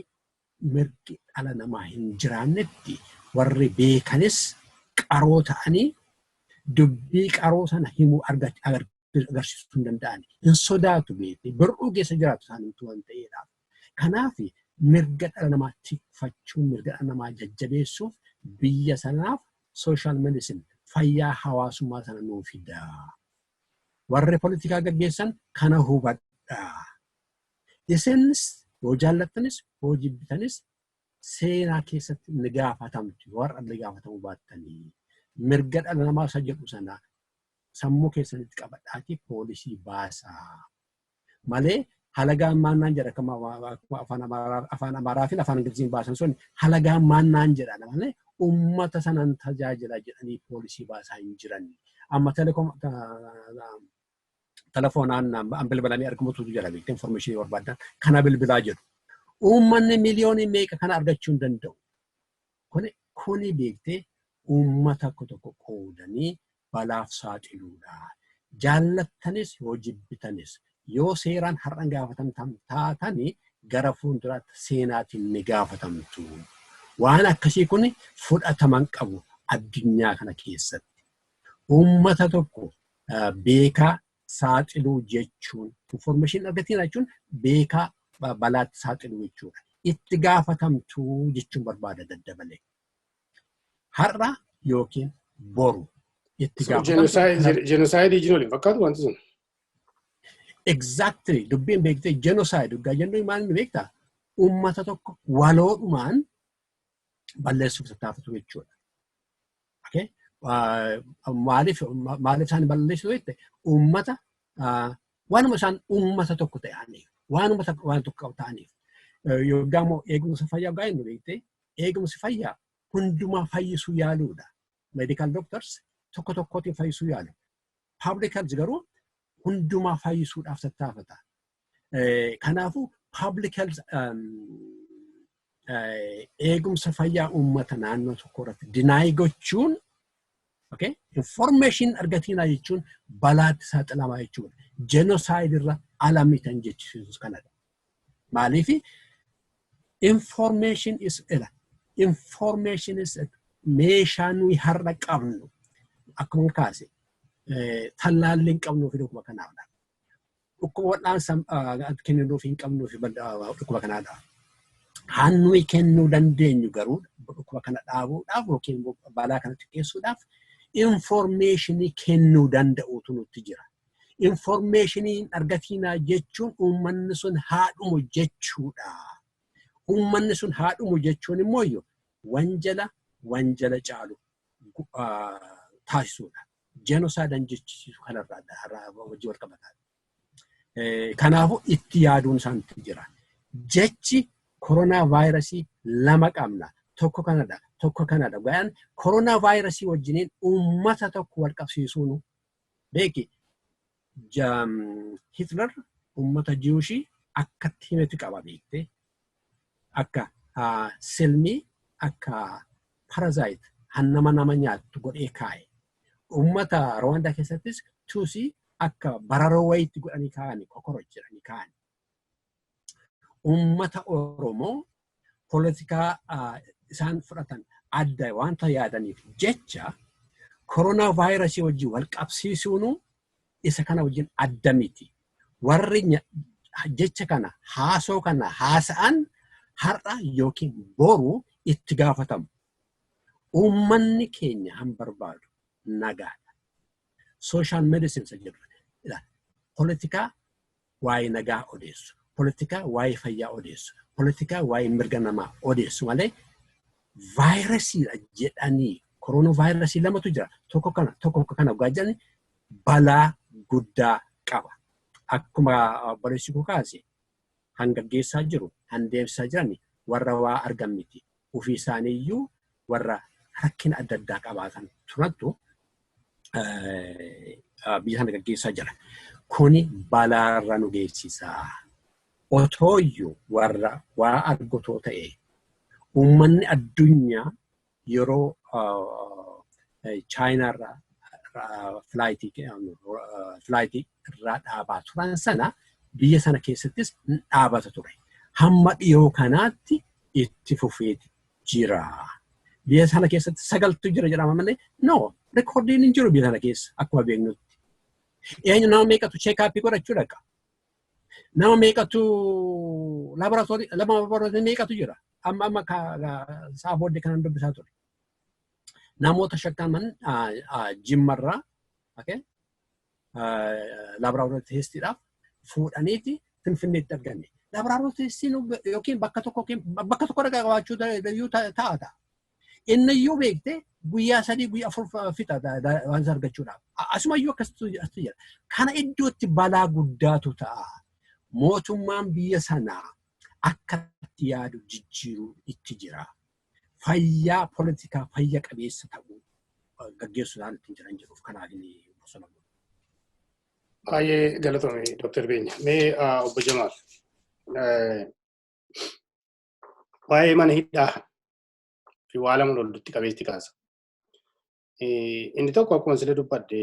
mirgi dhala namaa hin jiraannetti warri beekanis qaroo ta'anii dubbii qaroo sana himuu agarsiisuu hin danda'an. Hin sodaatu beekte, bir'uu keessa jiraatu isaaniitu waan ta'eedhaaf. Kanaaf mirga dhala namaa tikfachuu, mirga dhala namaa jajjabeessuuf biyya sanaaf social medicine, fayyaa hawaasummaa sana nuu fidaa. Warri politikaa gaggeessan kana hubadhaa. Isinis yoo jaallattanis yoo jibbitanis seenaa keessatti ni gaafatamtu, warra ni gaafatamuu baattanii. Mirga dhala namaa isa jedhu sana sammuu keessanitti qabadhaatii policy baasaa. Malee Halagaan maannaan jedha, akkuma afaan Amaaraa fi afaan Ingiliziin baasan sun, halagaan maannaan jedha malee uummata sanan tajaajila jedhanii policy baasaa hin jiran. Amma telefoonaan bilbilanii argamutu jira, beekte, information barbaadan kana bilbilaa jedhu. Uummanni miliyoonii meeqa kana argachuu hin danda'u. Kuni beektee uummata tokko tokko qoodanii balaaf saaxiluudha. Jaallattanis yoo jibbitanis, yoo seeraan har'an gaafatamtan taatanii, gara fuulduraatti seenaatiin ni gaafatamtu. Waan akkasii kun fudhataman qabu addunyaa kana keessatti. Uummata tokko beekaa saaxiluu jechuun, information argatiin jechuun, beekaa balaatti saaxiluu jechuudha. Itti gaafatamtuu jechuun barbaada daddabalee. Har'a yookiin boru itti gaafatamtu. Genocide wajjin waliin fakkaatu wanti sun. Exactly, dubbiin beektee genocide dhugaa jennu maal inni beektaa? Uummata tokko waloodhumaan balleessuuf tattaafatu jechuudha. Maaliif isaan balleessu jette, uummata waanuma isaan uummata tokko ta'aniif, waanuma waan tokko ta'aniif. Yoggaa immoo eegumsa fayyaa yoggaa jennu, beektee, eegumsi fayyaa hundumaa fayyisuu yaaluudha. Medical doctors tokko tokkootiin fayyisuu yaalu. Public health garuu hundumaa fayyisuudhaaf tattaafata. Kanaafuu public health eegumsa fayyaa uummata naannoo tokko irratti deny gochuun, okay, information argatinaa jechuun balaatti saaxilamaa jechuudha. Genocide irra alamitan jechisiisus kanadha. Maaliif information is ila information is meeshaa nuyi har'a qabnu. Akkuma kaase, tallaallee hin qabnuufi dhukkuba kanaafdha. Dhukkuba wal'aansa kennuuf hin qabnuufi dhukkuba kanaadha. Haan nuyi kennuu dandeenyu garuu dhukkuba kana dhaabuudhaaf yookiin balaa kana xiqqeessuudhaaf informationii kennuu danda'uutu nutti jira. Informationii hin argatinaa jechuun uummanni sun haadhumu jechuudha. Uummanni sun haadhumu jechuun immoo wanjala wanjala caalu taasisuudha. Genocide jechisiisu kanarraa wajjin wal qabataa. Kanaafuu itti yaaduun isaanitti jira. Jechi koronaa vaayirasii lama qabna. Tokko kanadha. Tokko kanadha. Gayaan koronaa vaayirasii wajjiniin uummata tokko wal qabsiisuun, beeki, Hitler uummata Jewishii akkatti himetu qaba, beekte. Akka silmii, akka parasite hannama nama nyaattu godhee kaa'e. Uummata Rwaandaa keessattis Tuusii akka bararoo wayiitti godhanii kaa'ani, cockroach jedhanii kaa'ani. Uummata Oromoo poolitikaa isaan fudhatan adda wanta yaadaniif jecha koronaa vaayirasii wajjin wal qabsiisuun isa kana wajjin adda miti. Warri jecha kana haasoo kana haasa'an har'a yookiin boru itti gaafatamu. Uummanni keenya han barbaadu nagaadha. Social medicine isa jedhu. Poolitikaa waa'ee nagaa odeessu. Poolitikaa waa'ee fayyaa odeessu. Poolitikaa waa'ee mirga namaa odeessu malee vaayirasiidha jedhanii koronaa vaayirasii lamatu jira. Tokko kana, tokko kana dhugaa jedhanii balaa guddaa qaba. Akkuma obboleessi koo kaase, hangaggeessaa jiru, handeemsisaa jiran warra waa argan miti. Ofii isaaniiyyuu warra rakkina adda addaa qabaatan turantu biyya sana gaggeessaa jira. Kuni balaarra nu geessisa. Otooyyuu warra waa argatoo ta'e, uummanni addunyaa yeroo Chaayinaarraa flightii irraa dhaabaa turan sana biyya sana keessattis dhaabata ture. Hamma dhiyoo kanaatti itti fufeeti jira. Biyya sana keessatti sagaltu jira jedhama malee, no recordiin hin jiru biyya sana keessa akkuma beeknutti. Eenyu, nama meeqatu check-upii godhachuu dhaqa? Nama meeqatu laaboraatoorii meeqatu jira? Amma sa'a booddee kanan dubbisaa ture. Namoota shakkaman Jimmarraa laaboraatoorii testiidhaaf fuudhaniiti Finfinneetti arganne. Laaboraatoorii testiin yookiin bakka tokko dhaqa qabaachuu ta'a ta'a. Inni iyyuu, beekte, guyyaa 3, guyyaa 4 fixa waan isa argachuudhaaf. Asumayyuu akkasitti jira. Kana iddootti balaa guddaatu ta'a. Mootummaan biyya sanaa akka itti yaadu jijjiiruu itti jira. Fayyaa poolitikaa fayya qabeessa ta'uu gaggeessuudhaan ittiin jiran jiruuf kanaaf inni bosona. Baay'ee galatoome, Dr. Beenya. Mee obbo Jamaal, waa'ee mana hidhaa fi waa lama walitti qabeetti kaasa. Inni tokko, akkuma sila dubbadde,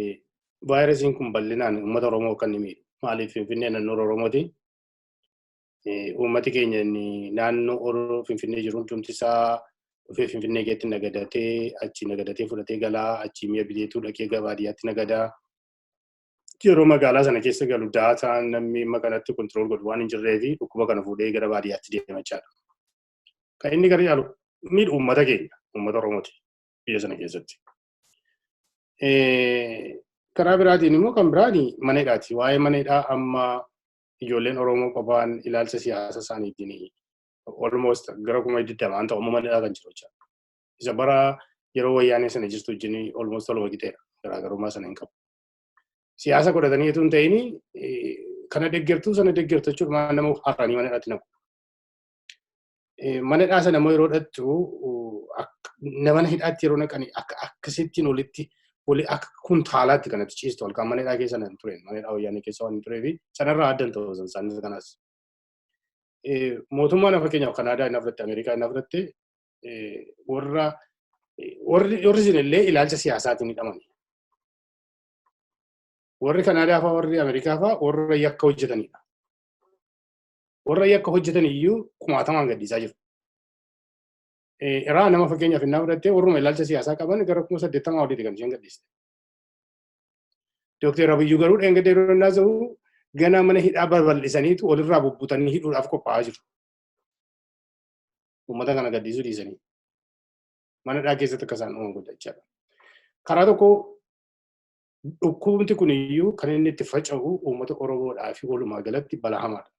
vaayirasiin kun bal'inaan uummata Oromoo kan inni miidhu. Maaliif? Finfinnee naannoo Oromooti. Uummati keenya inni naannoo Finfinnee jiru hundumti isaa dhufee Finfinnee keessatti nagadatee, achi nagadatee fudhatee galaa, achi mi'a biteetuu dhaqee baadiyyaatti nagadaa. Yeroo magaalaa sana keessa galu daataan namni amma kanatti control godhu waan hin jirree fi dhukkuba kana fuudhee gara baadiyyaatti deema jechaadha. Kan inni gara caalu miidhu uummata keenya, uummata Oromooti biyya sana keessatti. Karaa biraatiin immoo kan biraan mana hidhaati. Waa'ee mana hidhaa, amma ijoolleen Oromoo qofaan ilaalcha siyaasa isaaniitiin almost gara 20,000 ta'u amma mana hidhaa kan jiru jechaadha. Isa bara yeroo Wayyaanee sana jirtu wajjin almost waluma qixeedha. Garaagarummaa sana hin qabu. Siyaasa godhatanii otoo hin ta'in, kana deeggartuu, sana deeggartu jechuudha, nama har'anii mana hidhaatti naqu. Mana hidhaa sana immoo yeroo dhattu, nama hidhaatti yeroo naqani akka akkasittiin walitti wali akka kuntaalaatti kanatti ciistu halkan mana hidhaa keessa nan ture. Mana hidhaa Wayyaanee keessa waan hin turee fi sanarraa adda hin ta'u isaanii kanaas. Mootummaan, fakkeenyaaf Kanaadaa inni fudhatte, Ameerikaa inni fudhatte, warra warri warri isin ilaalcha siyaasaatiin hidhamani. Warri Kanaadaa fa'aa, warri Ameerikaa fa'aa warra yakka hojjetanidha. Warra yakka hojjetan iyyuu kumaatamaan gadhiisaa jiru. Iraan nama fakkeenyaaf innaa fudhattee, warruma ilaalcha siyaasaa qaban gara 80,000 oliiti kan isheen gadhiiste. Dookter Abiyyuu garuu dheengadda yeroo innaa ta'u gana mana hidhaa babal'isaniitu walirraa bubbutanii hidhuudhaaf qophaa'aa jiru. Uummata kana gadhiisuu dhiisanii. Mana hidhaa keessatti akka isaan uuman guddachaadha. Karaa tokko dhukkubni kun iyyuu kan inni itti faca'u uummata Oromoodhaa fi walumaa galatti balaa hamaadha.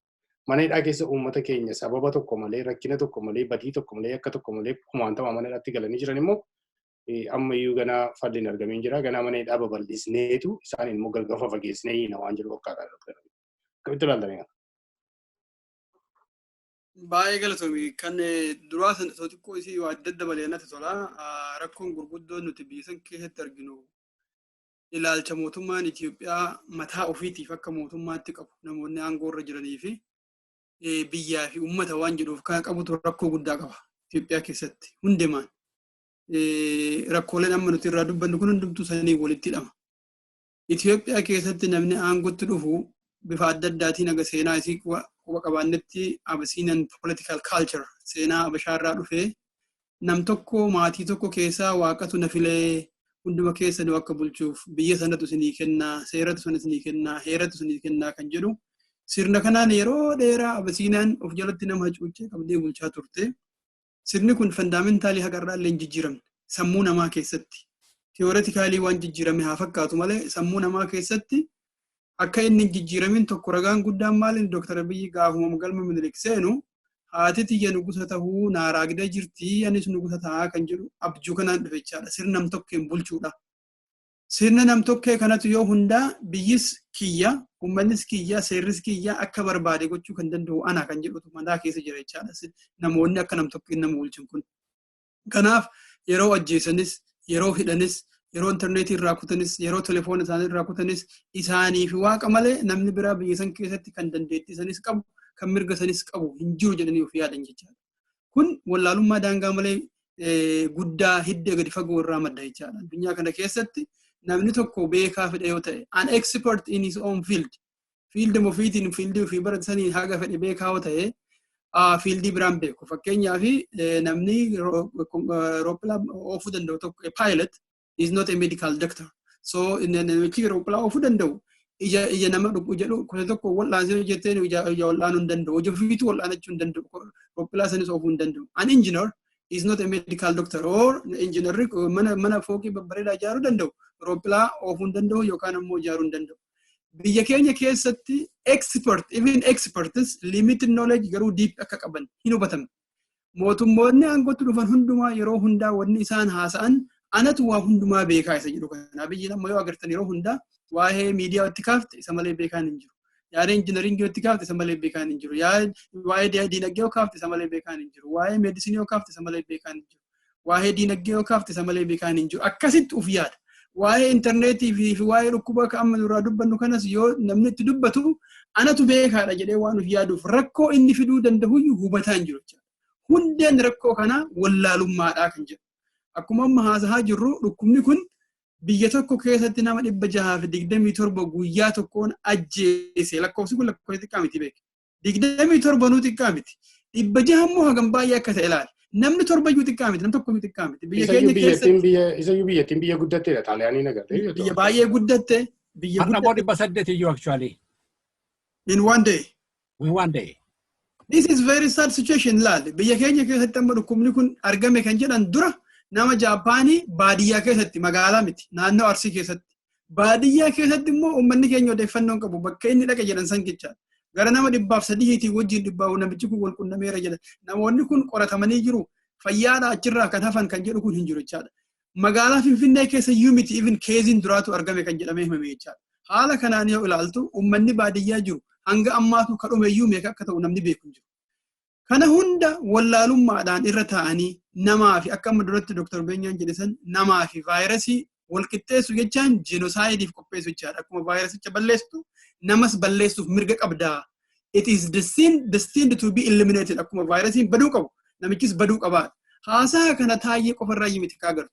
Mana hidhaa keessa uummata keenya sababa tokko malee, rakkina tokko malee, badii tokko malee, yakka tokko malee kumaantama mana hidhaatti galanii jiran immoo ammayyuu ganaa falli hin argamin jira. Ganaa mana hidhaa babal'isneetu isaaniin immoo gargar fageessnee hiina waan jedhu fakkaata. Akkamitti ilaaltanii? Baay'ee galatoomi. Kan duraa sana osoo xiqqoo isii waa adda dabalee natti tola. Rakkoon gurguddoon nuti biyya san keessatti arginu ilaalcha mootummaan Itoophiyaa mataa ofiitiif akka mootummaatti qabu, namoonni aangoo irra jiranii fi biyyaa fi uummata waan jedhuuf kan qabutu rakkoo guddaa qaba Itoophiyaa keessatti hundumaan. Rakkooleen amma nuti irraa dubbannu kun hundumtuu sanii walitti hidhama. Itoophiyaa keessatti namni aangootti dhufu bifa adda addaatiin haga seenaa isii quba qabaannetti Abyssinian political culture, seenaa Abashaarraa dhufee, nam tokko maatii tokko keessaa Waaqatu na filee, hunduma keessa nu akka bulchuuf biyya sanatu isinii kennaa, seeratu sana isinii kennaa, heeratu isinii kennaa kan jedhu sirna kanaan yeroo dheeraa Abisiinaan of jalatti nama hacuuccee qabdee bulchaa turte. Sirni kun fundamentally haqarraa illee hin jijjiiramne sammuu namaa keessatti. Theoretically waan jijjiirame haa fakkaatu malee, sammuu namaa keessatti akka inni hin jijjiiramin tokko ragaan guddaan maali? Dooktar Abiyyi gaafuma galma Minilik seenu, "Haati tiyya nugusa tahuu naa raagdee jirti, anis nugusa ta'aa" kan jedhu abjuu kanaan dhufe jechaadha. Sirna nam-tokkeen bulchuudha. Sirna nam-tokkee kanatu yoo hundaa biyyis kiyya, uummannis kiyya, seerris kiyya, akka barbaade gochuu kan danda'u ana kan jedhutu mataa keessa jira jechaadha. Namoonni akka nam-tokkeen nama bulchan kun. Kanaaf yeroo ajjeesanis, yeroo hidhanis, yeroo intarneetii irraa kutanis, yeroo telefoona isaanii irraa kutanis, isaanii fi Waaqa malee namni biraa biyya san keessatti kan dandeettii sanis qabu, kan mirga sanis qabu hin jiru jedhanii of yaadan jechaadha. Kun wallaalummaa daangaa malee guddaa hidda gadi fagoo irraa madda jechaadha. Addunyaa kana keessatti namni tokko beekaa fedhe yoo ta'e, an expert in his own field, field ofiitiin, field ofii baratanii haga fedhe beekaa yoo ta'e, field biraan beeku. Fakkeenyaaf, namni rooppilaa oofuu danda'u tokko, pilot is not a medical doctor. So namichi rooppilaa oofuu danda'u ija nama jedhu kuta tokko wal'aansee jetteen ija wal'aanuu hin danda'u. Ija ofiitu wal'aanachuu hin danda'u. Rooppilaa sanis oofuu hin danda'u. An engineer is not a medical doctor, or engineerri mana fooqii babbareedaa ijaaruu danda'u rooppilaa oofuu hin danda'u yookaan ammoo ijaaruu hin danda'u. Biyya keenya keessatti expert, even experts limited knowledge garuu deep akka qaban hin hubatamne. Mootummoonni aangootti dhufan hundumaa yeroo hundaa wanni isaan haasa'an anatu waa hundumaa beekaa isa jedhu kana. Biyyi amma yoo agartan yeroo hundaa waa'ee miidiyaa itti kaafte isa malee beekaan hin jiru. Yaada engineering yoo itti kaafte, isa malee beekaan hin jiru. Waa'ee diinagdee yoo kaafte, isa malee beekaan hin jiru. Waa'ee medicine yoo kaafte, isa malee beekaan hin jiru. Waa'ee diinagdee yoo kaafte, isa malee beekaan hin jiru. Akkasitti uf yaada. Waa'ee intarneetii fi waa'ee dhukkuba akka amma duraa dubbannu kanas yoo namni itti dubbatu, anatu beekaadha jedhee waan uf yaaduuf, rakkoo inni fiduu danda'uyyuu hubataa hin jiru. Hundeen rakkoo kanaa wallaalummaadhaa kan jedhu. Akkuma amma haasahaa jirru, dhukkubni kun biyya tokko keessatti nama 627 guyyaa tokkoon ajjeese. Lakkoofsi kun lakkoofsa xiqqaa miti, beek. 27 nuu xiqqaa miti. 600 immoo hagam baay'ee akka ta'e ilaali. Namni torbayyuu xiqqaa miti, namni tokkoyyuu xiqqaa miti. Biyya keenya keessatti isayyuu biyyattiin biyya guddatteedha, Xaaliyaanii agartee. Biyya baay'ee guddatte. Biyya Har'a immoo 800 iyyuu actually. In one day. In one day. This is very sad situation, laal. Biyya keenya keessatti amma dhukkubni kun argame kan jedhan dura nama Jaapaanii baadiyyaa keessatti, magaalaa miti, naannoo Arsii keessatti. Baadiyyaa keessatti immoo uummanni keenya odeeffannoo qabu bakka inni dhaqe jedhan san jechaadha. Gara nama 103tiin wajjin dhibbaa namichi kun wal qunnameera jedhan. Namoonni kun qoratamanii jiru. Fayyaadha, achirraa kan hafan kan jedhu kun hin jiru jechaadha. Magaalaa Finfinnee keessa iyyuu miti, even caseiin duraatu argame kan jedhamee himame jechaadha. Haala kanaan yoo ilaaltu, uummanni baadiyyaa jiru hanga ammaatu ka dhume iyyuu meeqa akka ta'u namni beeku hin jiru. Kana hunda wallaalummaadhaan irra taa'anii namaa fi, akka amma duratti Dr. Beenyaan jedhe san, namaa fi vaayirasii wal qixxeessu jechaan genocideiif qopheessu jechaadha. Akkuma vaayirasicha balleessu namas balleessuuf mirga qabdaa. It is destined to be eliminated. Akkuma vaayirasiin baduu qabu namichis baduu qabaa. Haasaa kana Taayyee qofarraa miti kaa agartu.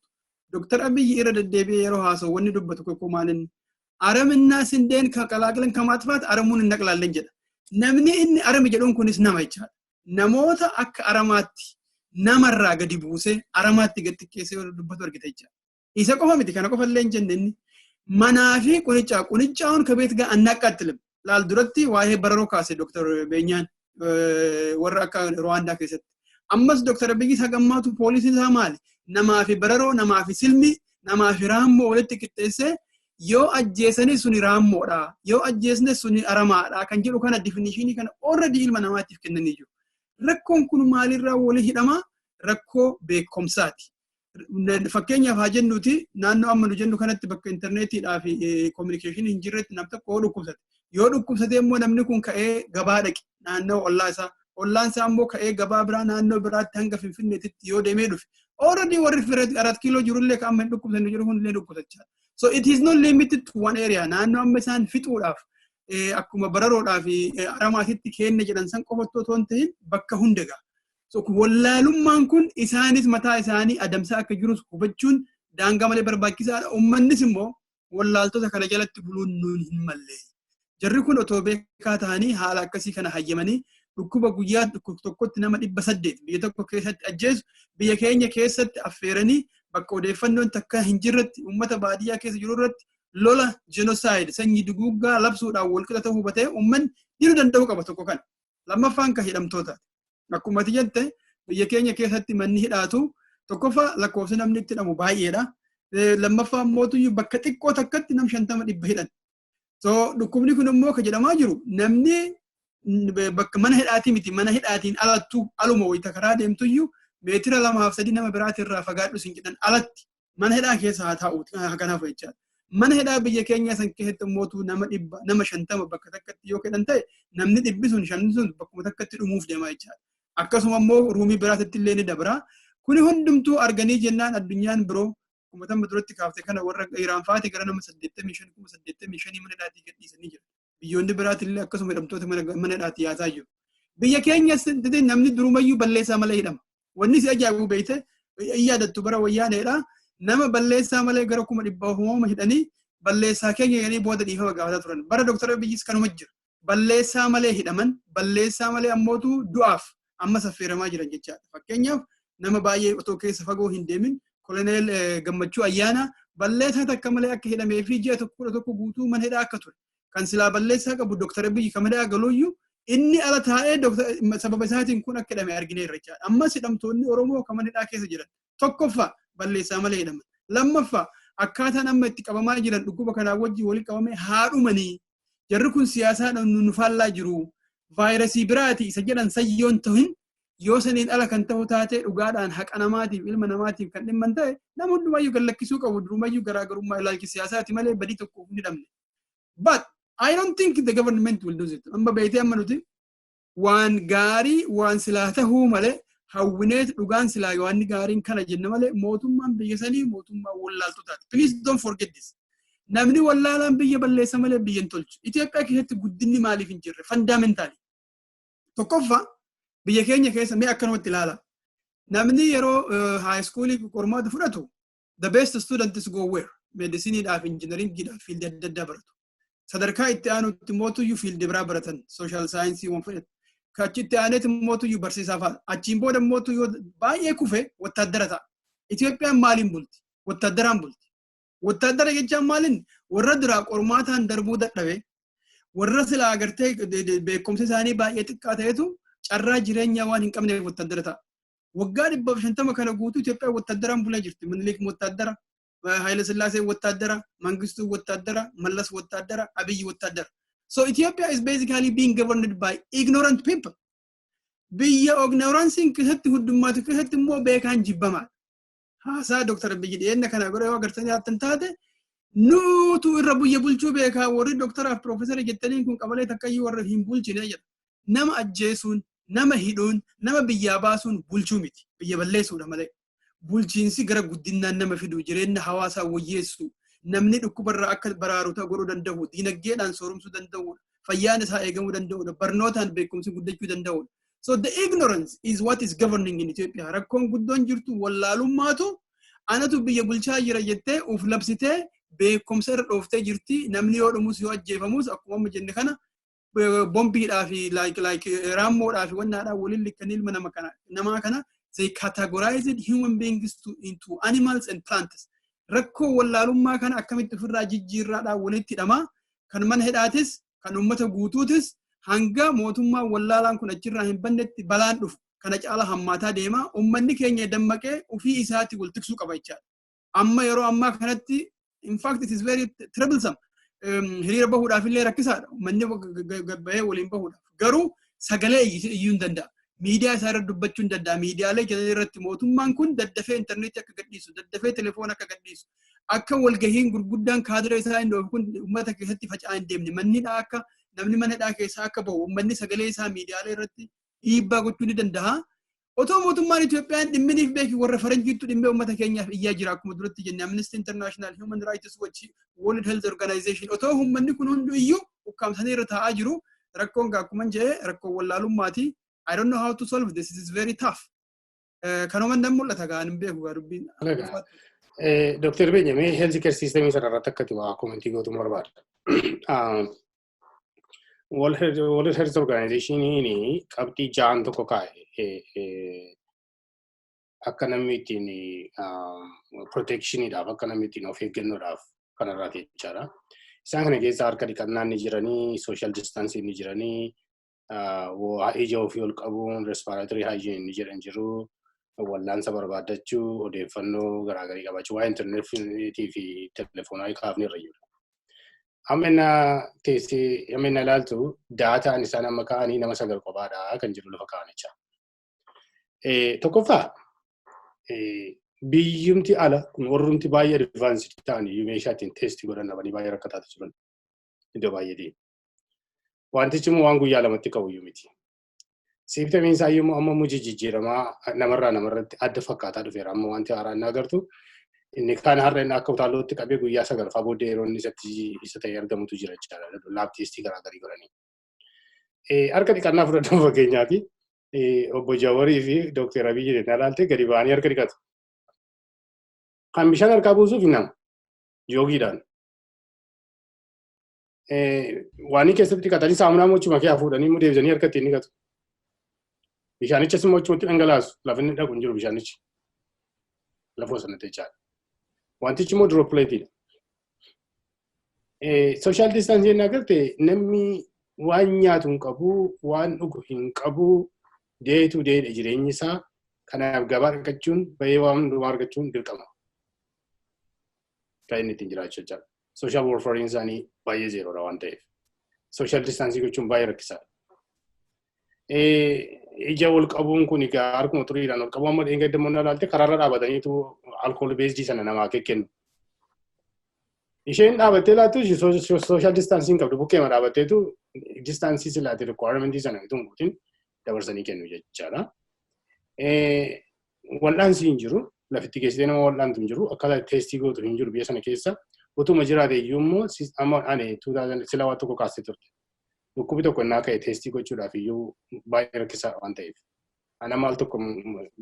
Dr. Abiyyi irra deddeebi'ee yeroo haasa'u wanni dubbatu tokko maalinni? አረምና ስንዴን ከቀላቅለን ከማጥፋት አረሙን እንነቅላለን jedha. Namni inni arami jedhuun kunis nama jechaadha. Namoota akka aramaatti namarraa gadi buusee aramaatti gad xiqqeessee dubbatu argite jechaadha. Isa qofa miti, kana qofa illee hin jenne inni. Manaa fi qunicaa qunicaa'uun ከቤት ጋር አናቃጥልም. Laal, duratti waa'ee bararoo kaase Dr. Beenyaan, warra akka Ruwaandaa keessatti. Ammas Dr. Abiyyi hagammaatu poolisiin isaa maali? Namaa fi bararoo, namaa fi silmi, namaa fi raammoo walitti qixxeessee, yoo ajjeesanii suni raammoodha, yoo ajjeesne suni aramaadha kan jedhu kana, definition kana already ilma namaatiif kennanii jiru. Rakkoon kun maalirraa walii hidhama? Rakkoo beekumsaati. Fakkeenyaaf haa jennuuti, naannoo amma nu jennu kanatti bakka intarneetiidhaa fi communication hin jirretti nam tokko yoo dhukkubsate. Yoo dhukkubsate immoo namni kun ka'ee gabaa dhaqe naannoo ollaa isaa. Ollaan isaa immoo ka'ee gabaa biraa naannoo biraatti hanga Finfinneetitti yoo deemee dhufe. Already warri Arat Kiiloo jirullee kan amma hin dhukkubsanne jiru kunillee dhukkubsachaa. So it is not limited to one area. Naannoo amma isaan fixuudhaaf akkuma bararoodhaa fi aramaatitti kenna jedhan san qofattoo otoo hin ta'in bakka hunda ga'a. So wallaalummaan kun isaanis mataa isaanii adamsaa akka jirus hubachuun daangaa malee barbaachisaadha. Uummannis immoo wallaaltota kana jalatti buluun nuun hin malle. Jarri kun otoo beekaa ta'anii haala akkasii kana hayyamanii dhukkuba guyyaa tokkotti nama 800 biyya tokko keessatti ajjeesu biyya keenya keessatti affeeranii, bakka odeeffannoon takka hin jirretti, uummata baadiyyaa keessa jiru irratti lola genocide, sanyii duguuggaa labsuudhaan walqixa ta'uu hubatee uummanni diduu danda'uu qaba, tokko kana. Lammaffaan kan hidhamtoota. Akkuma ati jette, biyya keenya keessatti manni hidhaatu tokkoffaa lakkoofsi namni itti hidhamu baay'eedha. Lammaffaa immoo bakka xiqqoo takkatti nam 50 100 hidhan. So dhukkubni kun immoo kan jedhamaa jiru namni bakka mana hidhaatii miti, mana hidhaatiin alattu aluma wayita karaa deemtuyyuu meetira 2 fi 3 nama biraatirraa fagaadhu sin jedhan, alatti mana hidhaa keessa haa taa'u kanaaf jechaadha. Mana hidhaa biyya keenya san keessatti immoo nama 100, nama 50 bakka takkatti yoo kennan ta'e, namni dhibbi sun shanni sun bakkuma takkatti dhumuuf deema jechaadha. Akkasuma immoo roomii biraatitti illee ni dabra. Kuni hundumtuu arganii jennaan, addunyaan biroo akkuma tamma duratti kaafte kana, warra Iraan faati gara nama 85, 85,000 mana hidhaatii gadhiisanii jiru. Biyyoonni biraatillee akkasuma hidhamtoota mana hidhaatii yaasaa jiru. Biyya keenya namni durumayyuu balleessaa malee hidhama. Wanni si ajaa'ibu, beekte, yaadattu, bara Wayyaaneedha. Nama balleessaa malee gara 100,000 hidhanii, balleessaa keenya jedhanii booda dhiifama gaafataa turan. Bara Dooktar Abiyyis kanuma jira. Balleessaa malee hidhaman, balleessaa malee ammootu du'aaf amma saffeeramaa jiran jechaadha. Fakkeenyaaf, nama baay'ee otoo keessa fagoo hin deemin, Koloneel Gammachuu Ayyaana balleessaa takka malee akka hidhamee fi ji'a 1 11 guutuu mana hidhaa akka ture. Kan silaa balleessaa qabu Dooktar Abiyyi kan hidhaa galuuyyuu inni ala taa'ee sababa isaatiin kun akka hidhame argineerra jechaadha. Ammas hidhamtoonni Oromoo kan mana hidhaa keessa jiran tokkoffaa balleessaa malee hidhaman. Lammaffaa, akkaataan amma itti qabamaa jiran dhukkuba kanaa wajjin walitti qabamee haadhumanii jarri kun siyaasaadhaan nu faallaa jiru. Vaayirasii biraati isa jedhan sayyoon ta'in, yoo saniin ala kan ta'u taate, dhugaadhaan haqa namaatiif, ilma namaatiif kan dhimman ta'e, nama hundumayyuu gallakkisuu qabu. Durumayyuu garaagarummaa ilaalchi siyaasaati malee badii tokkoof hin hidhamne. But I don't think the government will do it. Amma beeytee, amma nuti waan gaarii waan silaa tahuu malee hawwineet dhugaan silaa waan gaariin kana jenna malee, mootummaan biyya sanii mootummaa wallaaltotaati. Please don't forget this. Namni wallaalaan biyya balleessa malee biyya hin tolchu. Itoophiyaa keessatti guddinni maaliif hin jirre? Fundamentally. Tokkoffaa, biyya keenya keessa mee akkanumatti ilaala. Namni yeroo high schoolii qormaata fudhatu, the best students go where? Mediciniidhaaf, engineeringiidhaaf, fieldii adda addaa baratu. Sadarkaa itti aanutti mootuyyuu fieldii biraa baratan, social science waan fudhatu. Achitti aaneeti mootuyyuu barsiisaa fa'a. Achiin booda mootuyyuu baay'ee kufe wattaaddara ta'a. Itoophiyaan maaliin bulti? Wattaaddaraan bulti. Wattaaddara jechaan maaliin? Warra duraa qormaataan darbuu dadhabe, warra silaa agartee beekumsa isaanii baay'ee xiqqaa ta'etu carraa jireenyaa waan hin qabneef wattaaddara ta'a. Waggaa 150 kana guutuu Itoophiyaan wattaaddaraan bulaa jirti. Minilik wattaaddara, Haayile Sillaasee wattaaddara, Mangistuu wattaaddara, Mallas wattaaddara, Abiyyi wattaaddara. So Ethiopia is basically being governed by ignorant people. Biyya ignoranceiin keessatti hundummaatu keessatti immoo beekaan jibbamaadha. Haasaa Dr. Abiyyi dhiyeenya kana godha yoo agartanii haattan taate, nuutu irra biyya bulchuu beekaa, warri doktaraaf piroofeesara jettaniin kun qabalee takkayyuu warra hin bulchine jedha. Nama ajjeesuun, nama hidhuun, nama biyyaa baasuun bulchuu miti. Biyya balleessuudha malee. Bulchiinsi gara guddinaan nama fidu, jireenya hawaasaa wayyeessu, namni dhukkubarraa akka baraaru godhuu danda'u, diinagdeedhaan sooromsuu danda'udha, fayyaan isaa eegamuu danda'udha, barnootaan beekumsi guddachuu danda'udha. So the ignorance is what is governing in Ethiopia. Rakkoon guddoon jirtu wallaalummaatu anatu biyya bulchaa jira jettee uf labsitee beekumsa irra dhooftee jirti. Namni yoo dhumus yoo ajjeefamus, akkuma amma jenne kana, bombiidhaa fi like raammoodhaa fi wannaadhaa waliin likkanii ilma nama kana namaa kana, they categorized human beings into animals and plants. Rakkoo wallaalummaa kana akkamitti ofirraa jijjiirraadhaan walitti hidhamaa, kan mana hidhaatis kan uummata guutuutis, hanga mootummaan wallaalaan kun achirraa hin bannetti balaan dhufu kana caala hammaataa deema. Uummanni keenya dammaqee ofii isaatti wal tiksuu qaba jechaadha. Amma yeroo ammaa kanatti, in fact, it is very troublesome. Hiriira bahuudhaaf illee rakkisaadha. Uummanni bahee waliin bahuudhaaf. Garuu sagalee iyyuu hin danda'a. Miidiyaa isaa irra dubbachuu hin danda'a. Miidiyaalee jiran irratti mootummaan kun daddafee intarneetii akka gadhiisu, daddafee telefoona akka gadhiisu, akka walgahiin gurguddaan kaadiree isaa hin kun uummata keessatti faca'aa hin deemne, manni akka namni mana hidhaa keessaa akka bahu, uummanni sagalee isaa miidiyaalee irratti dhiibbaa gochuu ni danda'a. Otoo mootummaan Itoophiyaan dhimminiif beeki, warra faranjiittu dhimmee uummata keenyaaf iyyaa jira. Akkuma duratti jenne, Amnesty International, Human Rights Watch, World Health Organization, otoo uummanni kun hundi iyyuu ukkaamsanii irra taa'aa jiru. Rakkoon akkuma jedhe rakkoo wallaalummaati. I don't know how to solve this. It is very tough. Kanuma nan mul'ata gaa, hin beeku gaa dubbiin. Dooktar Beenya, mee health care systemii sana irratti akkati waa commentii gootu barbaada. World Health Organizationiin qabxii ja'an tokko kaa'e akka namni ittiin protectioniidhaaf, akka namni ittiin of eeggannoodhaaf kanarraati jechaadha. Isaan kana keessa harka dhiqannaan ni jiranii, social distancing ni jiranii, ija ofii ol qabuun, respiratory hygiene ni jedhan jiru, wallaansa barbaaddachuu, odeeffannoo garaagarii qabaachuu, waa'ee intarneetii fi telefoonaa kaafni irra jiru. Amma inni teessee amma inni ilaaltu, dataan isaan amma ka'anii nama 9 kophaadha kan jiru lafa kaa'an jecha. Tokkoffaa, biyyumti ala kun warrumti baay'ee advanced ta'an iyyuu meeshaa ittiin test godhan dhabanii baay'ee rakkataatu jiran iddoo baay'eetiin. Wantichi immoo waan guyyaa lamatti qabu iyyuu miti. Symptomiin isaa iyyuu amma immoo jijjiiramaa namarraa namarratti adda fakkaataa dhufeera. Amma wanti haaraan inni agartu, inni kaan har'a inni akka utaallootti qabee guyyaa sagalfaa booddee yeroo inni isatti isa ta'ee argamutu jira jechaadha. Lab testii garaagarii godhanii. Harka dhiqannaa fudhatamu, fakkeenyaaf obbo Jawarii fi Dookter Abiyyi jennee ilaalte, gadi ba'anii harka dhiqatu. Kan bishaan harkaa buusuuf nama joogiidhaan. Waanii keessatti dhiqatanii saamunaa mochuma kee fuudhanii immoo deebisanii harka ittiin dhiqatu. Bishaanichas immoo achumatti dhangalaasu, lafa inni dhaqu hin jiru bishaanichi. Lafoo sanatti jechaadha. Wantichi immoo dropletiidha. Social distance jennee agarte, namni waan nyaatu hin qabu, waan dhugu hin qabu, day to daydha jireenyi isaa. Kanaaf gabaa dhaqachuun, bahee waan hundumaa argachuun dirqama. Kan inni ittiin jiraachuu jechaadha. Social welfare isaanii baay'ee zerodha waan ta'eef. Social distance gochuun baay'ee rakkisaadha. Ija wal qabuun kun egaa harkuma xuriidhaan wal qabu. Amma dheengadda immoo ilaalte, karaarra dhaabataniitu alcohol based sana namaa kennu. Isheen dhaabattee laattu social distancing qabdu, bukkeema dhaabatteetu distance silaate requirement sana utuu hin guutin dabarsanii kennu jechaadha. Wal'aansi hin jiru. Lafitti geessitee nama wal'aantu hin jiru. Akkaataa test gootu hin jiru biyya sana keessa. Utuma jiraate iyyuu immoo amma ani sila waa tokko kaastee turte. Dhukkubi tokko innaa ka'e test gochuudhaaf iyyuu baay'ee rakkisaa waan ta'eef. Ana maal tokko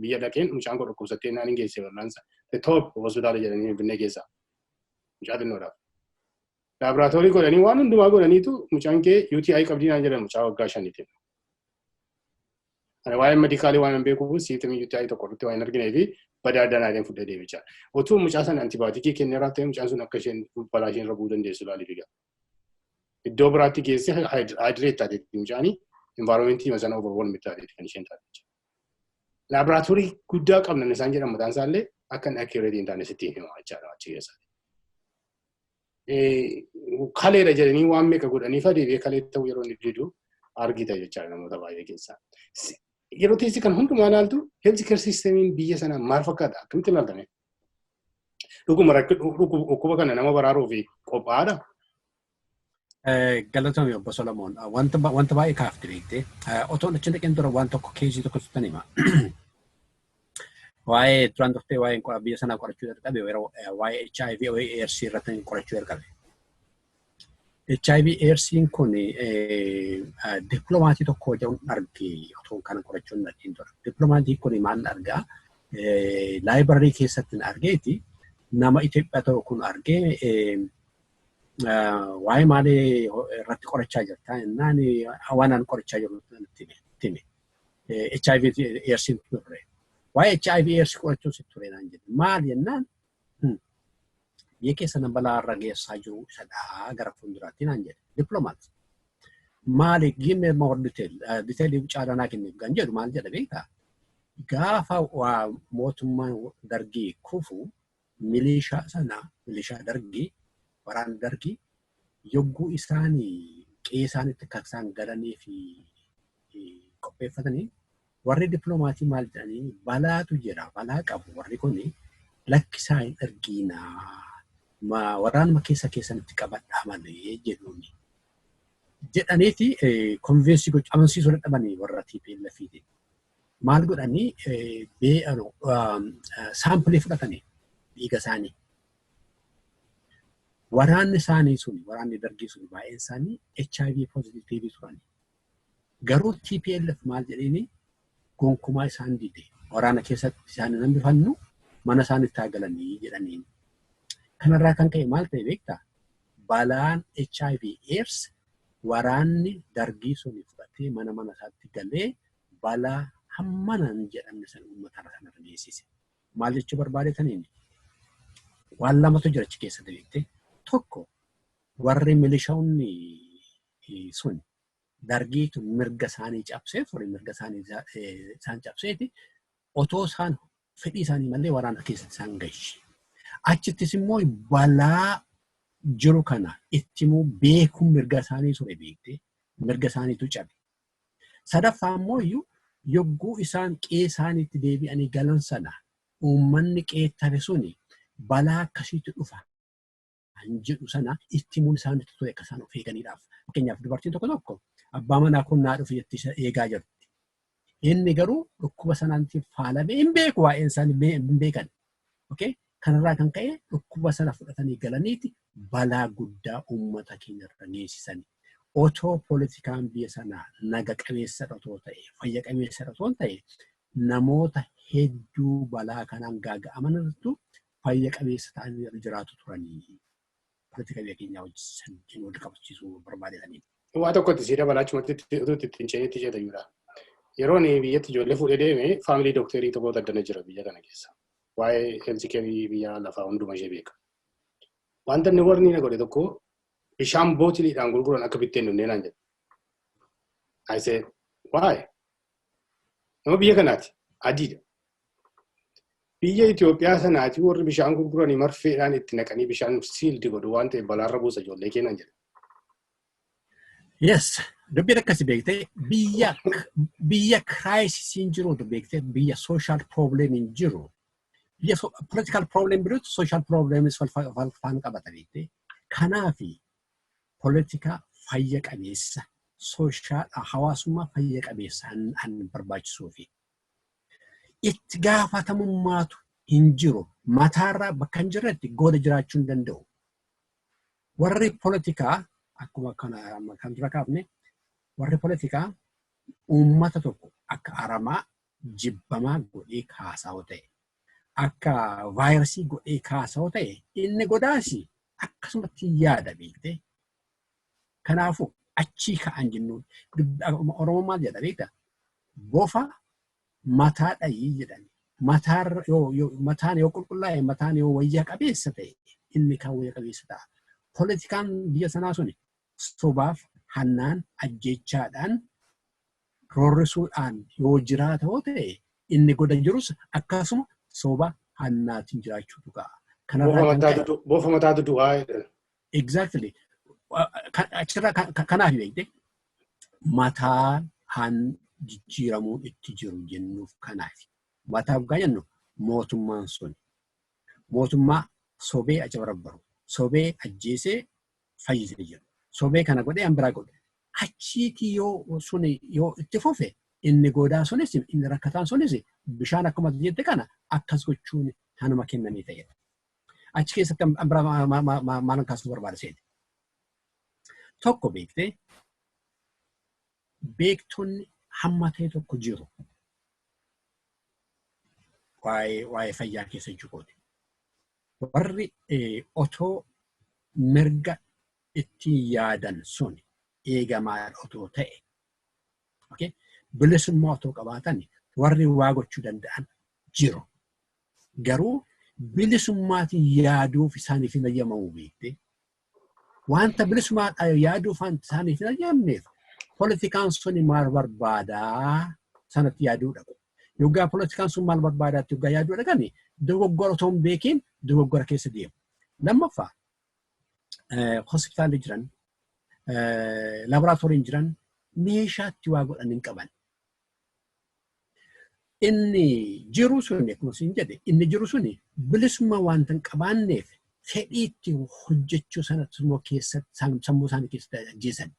biyya dhaqeen mucaan koo dhukkubsattee naan hin geesse wal'aansa. Top hospitaala jedhanii Finfinnee keessaa. Mucaa xinnoodhaaf. Laaboraatoorii godhanii waan hundumaa godhaniitu mucaan kee UTI qabdii naan jedhan, mucaa waggaa 5tiin. Ani waa'ee medical waan hin beekuuf symptom UTI tokko irratti waan hin arginee fi badaa danaaleen fudhee deemichaa. Otuu mucaa sana antibiotic kenneeraa ta'e, mucaan sun akka isheen balaa isheen irra bu'uu dandeessu ilaali figa. Iddoo biraatti geessee hydrate taateetti mucaanii environment sana overwhelm taateetti kan isheen taate. Laaboraatoorii guddaa qabnan isaan jedhan mataan isaallee akka inni accurate hin taane sitti hima jechaadha achi keessatti. Kaleedha jedhanii waan meeqa godhanii fa deebi'ee kalee ta'uu yeroo inni didu argita jechaadha namoota baay'ee keessaa. Yeroo teessi kan hundumaa ilaaltu, health care systemiin biyya sanaa maal fakkaata? Akkamitti ilaaltame? Dhuguma dhukkuba kana nama baraaruuf qophaa'aadha? Galatoomi, obbo Solomoon. Wanta baay'ee kaafte beektee. Otoon achi dhaqeen dura waan tokko case tokko sittan hima. Waa'ee duraan dhuftee waa'ee biyya sanaa qorachuu jalqabe, yeroo waa'ee HIV AIDS irratti qorachuu jalqabe. HIV AIDSiin kun dippiloomatii tokko jedhuun arge otoo kana qorachuun dhaqeen dura. Dippiloomatiin kun maal argaa? Library keessatti argeeti, nama Itoophiyaa ta'u kun argee, waa'ee maalii irratti qorachaa jirta jennaan, waan an qorachaa jiru natti hime. HIV AIDSiin ture. Waa'ee HIV AIDS qorachuun sitti ture naan jedhe. Maal jennaan, biyya keessa nama balaa irra geessaa jiru isadhaa gara fuulduraatti naan jedhe. Dippiloomaat. Maali, give me more detail. Detail caalaa naa kenniif kan jedhu, maal jedha beektaa? Gaafa waa mootummaan dargii kufu, milishaa sana, milishaa dargii, waraana dargii, yogguu isaanii qe'ee isaaniitti akka isaan galanii fi qopheeffatanii, warri dippiloomatii maal jedhanii, balaatu jira, balaa qabu warri kuni, lakkisaa hin ergiinaa, waraanuma keessa keessanitti qabadhaa malee jedhuuni. Jedhaniiti convince gochuu amansiisuu dadhabanii warra TPLFiiti. Maal godhanii, sample fudhatanii dhiiga isaanii. Waraanni isaanii sun, waraanni dargii sun, baay'een isaanii HIV positive turan. Garuu TPLF maal jedhanii, gonkumaa isaan dide. Waraana keessatti isaan hin hambifannu, mana isaanitti haa galanii jedhaniin. Kanarraa kan ka'e maal ta'e beektaa? Balaan HIV AIDS waraanni dargii sun fudhatee mana mana isaatti galee balaa hammana hin jedhamne sana uummata sanarra geessise. Maal jechuu barbaadetaniin? Waan lamatu jira achi keessatti beektee. Tokko, warri milishoonni sun dargiitu mirga isaanii cabsee ture, mirga isaanii isaan cabseeti otoo isaan fedhii isaanii malee waraana keessatti isaan galche. Achittis immoo balaa jiru kana ittimuu beekuun mirga isaanii ture beektee, mirga isaaniitu cabe. Sadaffaa immoo iyyuu, yogguu isaan qe'ee isaaniitti deebi'anii galan sana, uummanni qe'eetti hafe suni balaa akkasiitu dhufa kan jedhu sana itti himuun isaanitti ture akka isaan of eeganiidhaaf. Fakkeenyaaf, dubartiin tokko tokko abbaa manaa kun naa dhufe jettee isa eegaa jirti. Inni garuu dhukkuba sanaatti faalamee hin beeku, waa'een isaanii hin beekan. Okay? Kanarraa kan ka'e dhukkuba sana fudhatanii galaniiti balaa guddaa uummata keenya irra geessisan. Otoo poolitikaan biyya sanaa naga qabeessa otoo ta'e, fayya qabeessa otoo ta'e, namoota hedduu balaa kanaan gaaga'aman irrattu fayya qabeessa ta'anii jiraatu turanii. Poolitika biyya keenyaa wajjin wal qabsiisuu barbaadanii. Waa tokkotti sii dabalaachumatti utuu ittiin ceenitti jedhayyuudha. Yeroo ani biyyatti ijoollee fuudhee deeme, family doctor tokkotu addana jira biyya kana keessa. Waa'ee health care biyya lafaa hunduma ishee beeka. Wanta inni warni na godhe tokko, bishaan bottleiidhaan gurguran akka bitteen dhunnee naan jedhe. I said, "Why?" Nama biyya kanaati. Adiidha. Biyya Itoophiyaa sanaati warri bishaan gurguranii marfeedhaan itti naqanii bishaan sealed godhu waan ta'eef balaarra buusa ijoollee keenan jedhe. Yes, dubbiin akkasi beektee, biyya crisisiin jiru beektee, biyya social problemiin jiru, biyya political problem biruutti social problemis faana qabata beektee. Kanaafi poolitikaa fayya qabeessa, social hawaasummaa fayya qabeessa han barbaachisuufi. Itti gaafatamummaatu hin jiru. Mataarraa bakka hin jirretti gooda jiraachuu hin danda'u. Warri poolitikaa akkuma kan dura kaafne, warri poolitikaa uummata tokko akka aramaa jibbamaa godhee kaasaa ta'e, akka vaayirasii godhee kaasaa ta'e, inni godaasi akkasumatti yaada beekte. Kanaafuu achii ka'an jennuun Oromoo maal jedha beektaa? "Bofa mataa dhayii" jedhan. Mataan yoo qulqullaa'e, mataan yoo wayyaa qabeessa ta'e, inni kan wayya qabeessa ta'a. Poolitikaan biyya sanaa suni sobaaf, hannaan, ajjeechaadhaan, roorrisuudhaan yoo jiraata yoo ta'e, inni goda jirus akkasuma soba hannaatiin jiraachuutu ga'a. Bofa mataatu du'aa jedhan. Exactly. Achirraa kanaaf beekte mataan han jijjiiramuun itti jiru jennuuf kanaaf. Mataa dhugaa jennu mootummaan sun mootummaa sobee achi barabbaru, sobee ajjeesee fayyisee jiru, sobee kana godhee an biraa godhe. Achiitii yoo suni yoo itti fufe, inni goodaa sunis, inni rakkataan sunis bishaan akkuma jette kana akkas gochuun hanuma kennamee ta'edha. Achi keessatti an biraa maal kaasuu barbaada seete? Tokko beektee, beektonni hamma ta'e tokko jiru. Waa'ee fayyaa keessa jiruuti. Warri otoo mirga ittiin yaadan sun eegamaa otoo ta'e, bilisummaa otoo qabaatan, warri waa gochuu danda'an jiru. Garuu bilisummaatiin yaaduuf isaaniif hin ayyamamu beekte. Wanta bilisummaa yaaduuf isaaniif hin ayyamneef poolitikaan suni maal barbaadaa sanatti yaaduu dhaqu. Yoggaa poolitikaan sun maal barbaadaatti yoggaa yaaduu dhaqani, dogoggora otoo hin beekiin dogoggora keessa deemu. Lammaffaa, hospitaalli jiran, laaboraatooriin jiran meeshaatti waa godhan hin qaban. Inni jiru suni, akkuma isin jedhe, inni jiru suni bilisummaa wanta hin qabaanneef fedhiitti hojjechuu sanatti immoo keessatti sammuu isaanii keessatti ajjeesan.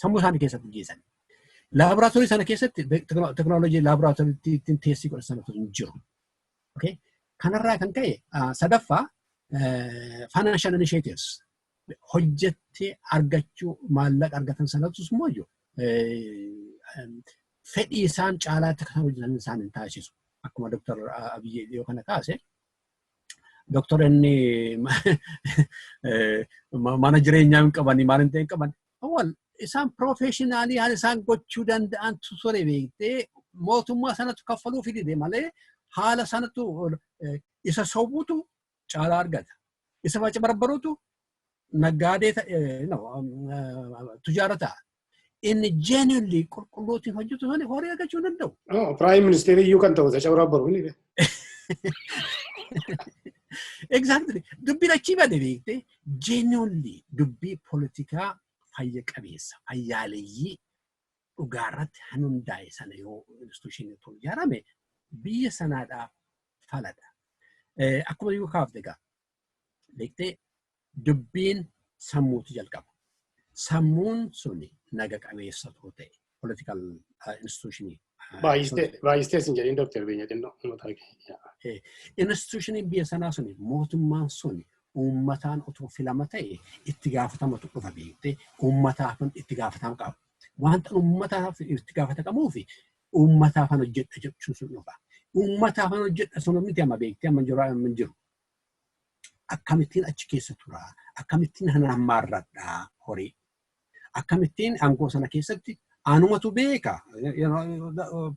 Sammuu isaanii keessatti ajjeesan. Laaboraatoorii sana keessatti teknooloojii laaboraatoorii ittiin test godhan sanatu hin jiru. Kanarraa kan ka'e, sadaffaa, financial initiatives hojjettee argachuu, maallaqa argatan sanatus immoo fedhii isaan caalaatti kan hojjetan isaan hin taasisu. Akkuma Dr. Abiyyi dhiyoo kana kaase, Dr. Inni mana jireenyaa hin qabanii, maal hin ta'e hin qaban. Awwal isaan professional haala isaan gochuu danda'an ture beektee, mootummaa sanatu kaffaluu fidide malee haala sanatu isa sobuutu caalaa argata. Isa barbaruutu naggaadee tujaara ta'a. Inni genuinely qulqulluutiin hojjetu sani horii argachuu hin danda'u. Prime minister iyyuu kan ta'u isa barbaru ni. Exactly. Dubbiin achii bade beektee, genuinely dubbii poolitikaa fayya qabeessa, fayyaaleeyyii dhugaarratti han hundaa'e sana yoo institution ijaarame biyya sanaadhaaf faladha. Akkuma yoo kaafte egaa beektee, dubbiin sammuutu jalqaba. Sammuun suni naga qabeessa otoo ta'e political institutionii. Baay'istee sin jedhin, Dooktar Beenya, xinnoo mataa kee. Institutioniin biyya sanaa suni, mootummaan suni uummataan otoo filama ta'e itti gaafatamatu dhufa beektee, uummataaf itti gaafatama qaba. Wanta uummataaf itti gaafatamuufi uummataaf hojjedha jechuun sun dhufa. Uummataaf hojjedha sun miti amma beektee, amma jiru amma jiru. Akkamittiin achi keessa turaa? Akkamittiin hammaarradhaa horii? Akkamittiin aangoo sana keessatti anumatu beeka?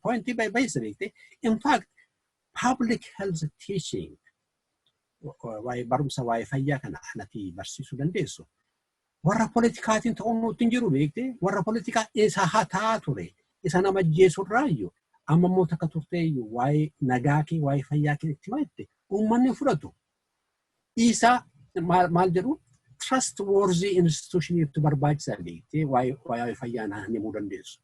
Pointii baay'isa beektee. In fact, public health teaching, waa'ee barumsa waa'ee fayyaa kana anati barsiisuu dandeessu. Warra politikaatiin ta'uu nutti hin jiru beektee, warra politikaa isa hataa ture, isa nama ajjeesurraayyuu amma immoo takka turteeyyuu waa'ee nagaa kee, waa'ee fayyaa kee itti himatte uummanni fudhatu. Isa maal jedhu, trustworthy institution itti barbaachisa beektee, waa'ee fayyaa naan himuu dandeessu.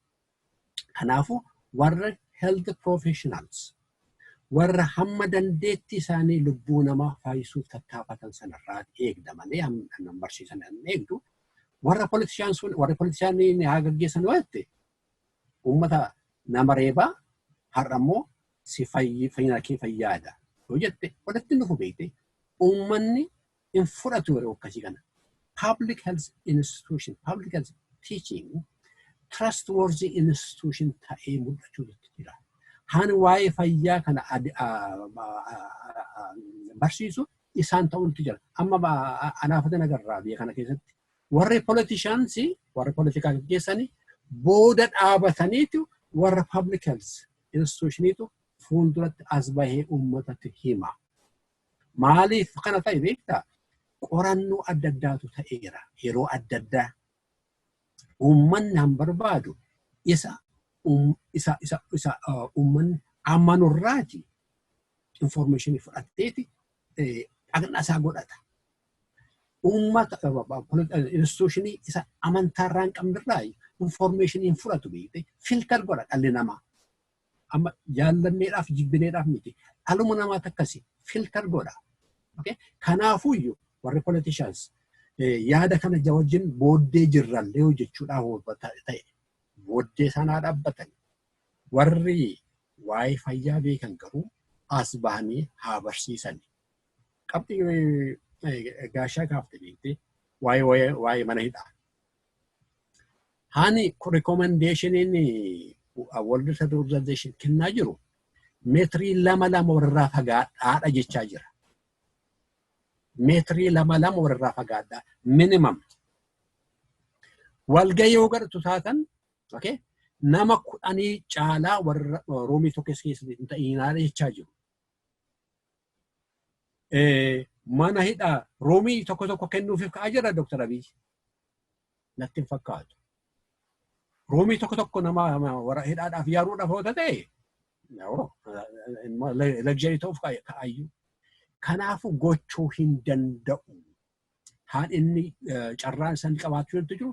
Kanaafuu warra health professionals, Warra hamma dandeettii isaanii lubbuu namaa fayyisuuf tattaafatan sanarraa eegda malee hamma barsiisan hin eegdu. Warra politician sun, warra politicianii haa gaggeessan yoo jette, uummata nama reebaa har'a immoo si fayyina kee fayyaada yoo jette, walitti dhufu beekte, uummanni hin fudhatu yeroo akkasii kana. Public health institution, public health teaching, trustworthy institution ta'ee mul'achuu jira. Haan waa'ee fayyaa kana barsiisu isaan ta'uutu jira. Amma anaafatan agarraa biyya kana keessatti. Warri politicians, warri politikaa gaggeessanii booda dhaabataniitu warra public health institutioniitu fuulduratti as bahee uummatatti hima. Maaliif kana ta'e beektaa? Qorannoo adda addaatu ta'eera yeroo adda addaa. Uummanni han barbaadu isa uummanni amanurraati information fudhatteeti dhaqna isaa godhata. Uummata institutionii isa amantaarraa hin qabnerraa information hin fudhatu beekte, filter godha dhalli namaa. Amma jaallanneedhaaf jibbineedhaaf miti. Dhaluma namaatu akkasi filter godha. Kanaafuyyuu warri politicians yaada kana wajjin booddee jirrallee hojjechuudhaaf ta'e booddee sanaa dhaabbatan, warri waa'ee fayyaa beekan garuu as bahanii haa barsiisan. Qabxii gaashaa kaafte beekte, waa'ee mana hidhaa. Haani recommendationiin World Health Organization kennaa jiru meetirii 2 2 walirraa fagaadhaadha jechaa jira. Meetirii 2 2 walirraa fagaadhaa minimum. Walgahii yoo godhatu taatan nama 10 caalaa warra roomii tokko keessatti hin ta'inaa jechaa jiru. Mana hidhaa roomii tokko tokko kennuufiif ka'aa jira Dr. Abiy. Natti hin fakkaatu. Roomii tokko tokko nama warra hidhaadhaaf yaaruudhaaf yoo ta'e, luxury ta'uuf ka'ayyuu. Kanaafuu gochuu hin danda'u. Haan inni carraan isaan qabaachuu danda'u jiru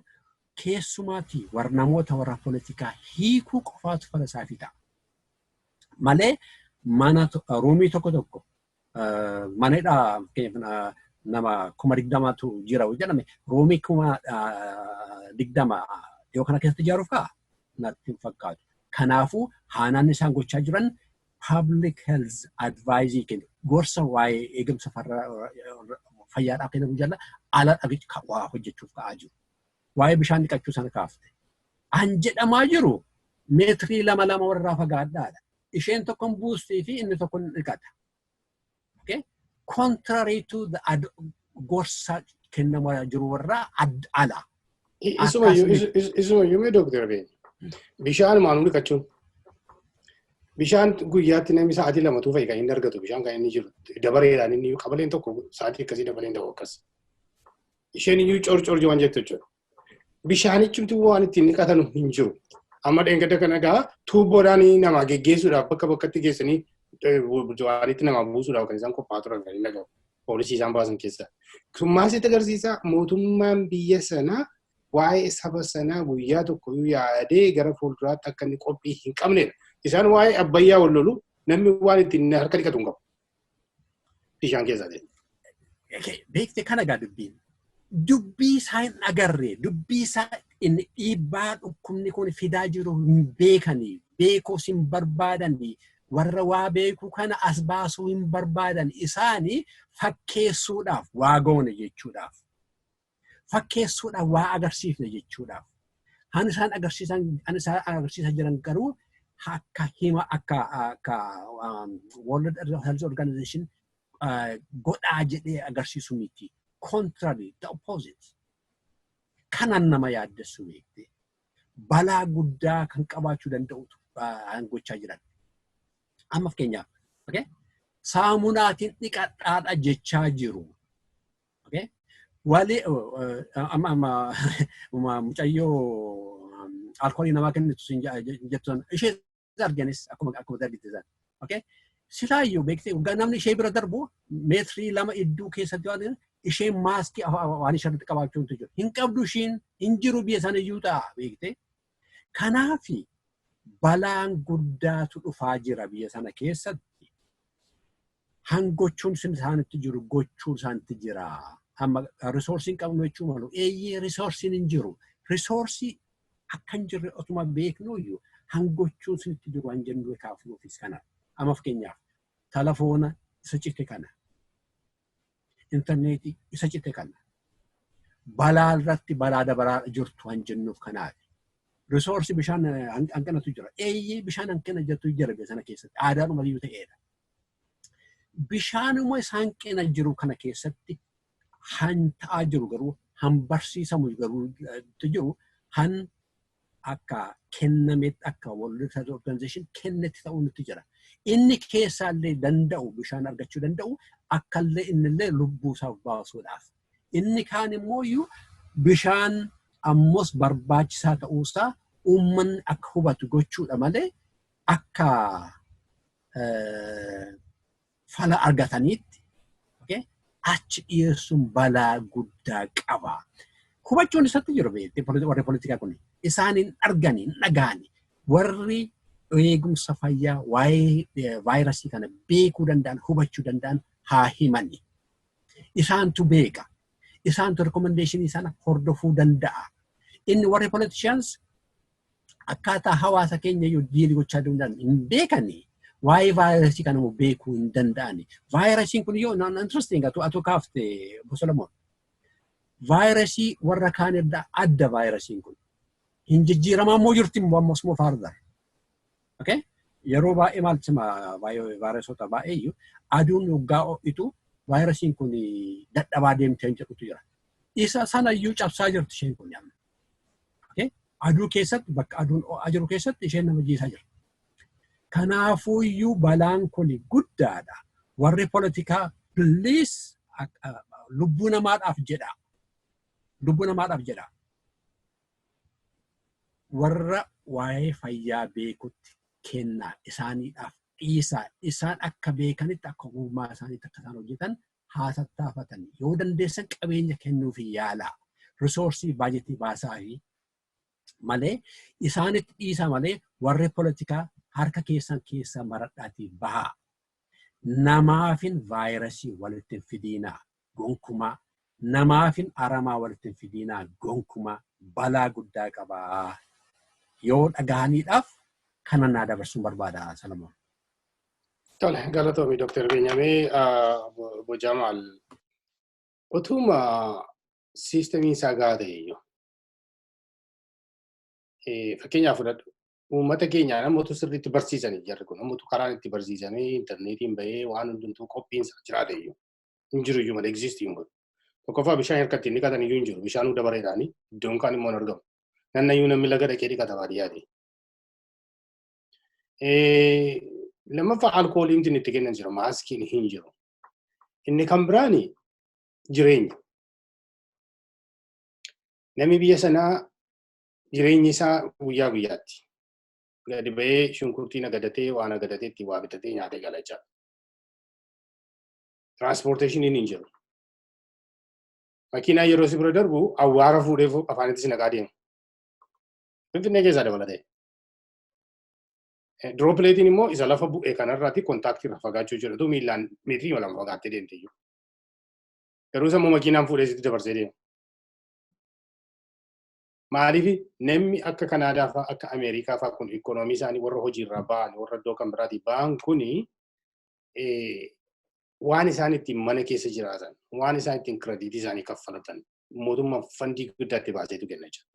keessumaatti warra namoota warra poolitikaa hiikuu qofaatu fala isaafi ta'a. Malee mana roomii tokko tokko mana hidhaa nama 20,000tu jira jedhame, roomii 20,000 dhiyoo kana keessatti ijaaruuf ka'a natti hin fakkaatu. Kanaafuu haanaan isaan gochaa jiran public health advisory kennu, gorsa waa'ee eegumsa fayyaadhaaf kennamu jala ala waa hojjechuuf ka'aa jiru. Waa'ee bishaan dhiqachuu sana kaafte. An jedhamaa jiru meetirii 2 2 warraa fagaadhaadha. Isheen tokko hin buustii fi inni tokko hin dhiqata. Contrary to the gorsa kennamaa jiru warraa ala. Isumayyuu mee Dooktar Beenya. Bishaan maanuu dhiqachuun. Bishaan guyyaatti namni sa'aatii 2tu fa'i kan inni argatu, bishaan kan inni jiru dabareedhaan, inni qabaleen tokko sa'aatii akkasii dabaleen ta'u akkas. Isheen iyyuu corcor waan jettu jechuudha. Bishaanichumti waan ittiin dhiqatan hin jiru. Amma dheengadda kana egaa tuubboodhaan namaa geggeessuudhaaf bakka bakkatti geessanii waanitti namaa buusuudhaaf kan isaan qophaa'aa turan kan inni dhagahu. Poolisii isaan baasan keessa. Kun maal sitti agarsiisa? Mootummaan biyya sanaa waa'ee saba sanaa guyyaa tokko yaadee gara fuulduraatti akka inni qophii hin qabnedha. Isaan waa'ee Abbayyaa wal lolu, namni waan ittiin harka dhiqatu hin qabu. Bishaan keessaa ta'e. Beekte, kana gaa dubbiin. Dubbii isaa hin agarre, dubbii isaa inni dhiibbaa dhukkubni kun fidaa jiru hin beekanii, beekuus hin barbaadanii, warra waa beeku kana as baasuu hin barbaadan, isaanii fakkeessuudhaaf waa goone jechuudhaaf. Fakkeessuudhaaf waa agarsiifne jechuudhaaf. Han isaan agarsiisan jiran garuu akka hima akka World Health Organization godhaa jedhee agarsiisu miti. Contrary, the opposite. Kanan nama yaaddessu beekte. Balaa guddaa kan qabaachuu danda'utu gochaa jiran. Amma fakkeenyaaf, saamunaatiin dhiqadhaadha jechaa jiru. Wali amma mucayyoo alkoolii namaa kennitu siin jettu sana ishee arganis akkuma argite sana. Silaayyuu beektee, waggaa namni ishee bira darbu meetirii 2 iddoo keessatti waan isheen maaskii waan ishee irratti qabaachuu jiru. Hin qabdu ishiin, hin jiru biyya sana iyyuu ta'a beektee. Kanaafi balaan guddaatu dhufaa jira biyya sana keessatti. Hangochuun isaanitti jiru gochuu isaanitti jira. Amma resourceiin qabnu jechuu malu. Eeyyee, resourceiin hin jiru. Resourceii akka hin jirre otuma beeknu iyyuu hangochuun isinitti jiru han jennu kaafnuufis kana. Amma fakkeenyaaf telefoona isa cite kana. Intarneetii isa cite kana. Balaa irratti balaa dabalaa jirtu han jennuuf kanaaf. Resourceii bishaan hanqinatu jira. Eeyyee, bishaan hanqina jirtu jira biyya sana keessatti. Aadaadhuma iyyuu ta'eedha. Bishaanuma isaan hanqina jiru kana keessatti han ta'aa jiru garuu, han barsiisamu garuu jiru, han akka kennametti, akka World Health Organization kennetti ta'uu nutti jira. Inni keessaallee danda'u bishaan argachuu danda'u akkallee innillee lubbuu isaaf baasuudhaaf. Inni kaan immoo iyyuu bishaan ammos barbaachisaa ta'uusaa uummanni akka hubatu gochuudha malee akka fala argataniitti achi dhiyeessuun balaa guddaa qaba. Hubachuun isatti jiru beekte, warri poolitikaa kun isaan hin argani, hin dhaga'ani. Warri eegumsa fayyaa waa'ee vaayirasii kana beekuu danda'an, hubachuu danda'an haa himani. Isaantu beeka. Isaantu recommendationii sana hordofuu danda'a. Inni warri politicians akkaataa hawaasa keenya iyyuu deal gochaa danda'an hin beekani. Waa'ee vaayirasii kana immoo beekuu hin danda'ani. Vaayirasiin kun yoo interesting atu kaafte, Solomoon. Vaayirasii warra kaan irraa adda vaayirasiin kun. Hin jijjiiramaa immoo jirti immoo ammas immoo further. Okay? Yeroo baay'ee maal sima, vaayirasoota baay'ee iyyuu aduun waggaa ho'itu vaayirasiin kun dadhabaa deemtee jedhutu jira. Isa sana iyyuu cabsaa jirti isheen kun amma. Okay? Aduu keessatti, bakka aduun ho'aa jiru keessatti isheen nama jiisaa jirti. Kanaafuu iyyuu balaan kun guddaadha. Warri poolitikaa, please, lubbuu namaadhaaf jedha. Lubbuu namaadhaaf jedha. Warra waa'ee fayyaa beekutti kennaa, isaaniidhaaf dhiisaa. Isaan akka beekanitti, akka ogummaa isaaniitti akka isaan hojjetan haa tattaafatan. Yoo dandeessan qabeenya kennuufi yaalaa. Resourceii baajetii baasaa fi malee isaanitti dhiisaa malee warri poolitikaa harka keessan keessa maradhaatii bahaa. Namaafin vaayirasii walitti hin fidiinaa gonkumaa. Namaafin aramaa walitti hin fidiinaa gonkumaa, balaa guddaa qabaa. Yoo dhagahaniidhaaf kana naa dabarsuun barbaada, Salamoon. Tole, galatoomi Dooktar Beenyamee. Obbo Jamaal, utuma systemiin isaa gahaa ta'e iyyuu, fakkeenyaaf fudhadhu, uummata keenya namoota sirriitti barsiisanii, jarri kun namoota karaan itti barsiisanii intarneetiin bahee waan hundumtuu qophiin isaa jiraate iyyuu hin jiru iyyuu malee exist hin godhu. Tokkoffaa, bishaan harka ittiin dhiqatan iyyuu hin jiru. Bishaanuu dabareedhaani iddoon kaan immoo hin argamu. Nannayyuu namni laga dhaqee dhiqata baadiyyaati. Lammaffaa, alkooliin itti kennan jira. Maaskiin hin jiru. Inni kan biraani jireenya. Namni biyya sanaa jireenyi isaa guyyaa guyyaatti. Gadi bahee shunkurtii nagadatee, waan nagadatee itti waa bitatee nyaatee gala jechaadha. Transportationiin hin jiru. Makiinaan yeroo si bira darbu awwaara fuudhee afaanitti si naqaa deema. Finfinnee keessaa dabalatee. Dropletiin immoo isa lafa bu'e kanarraati contactii irra fagaachuu jedhatu miillaan meetirii 2 fagaattee deemte iyyuu. Garuu sammuu makiinaan fuudhee sitti dabarsee deema. Maaliif namni akka Kanaadaa fa'aa, akka Ameerikaa fa'aa kun ikoonoomii isaanii, warra hojiirraa ba'an, warra iddoo kan biraatii ba'an kuni waan isaan ittiin mana keessa jiraatan, waan isaan ittiin creditii isaanii kaffalatan mootummaan fundii guddaa itti baaseetu kenna jechuudha.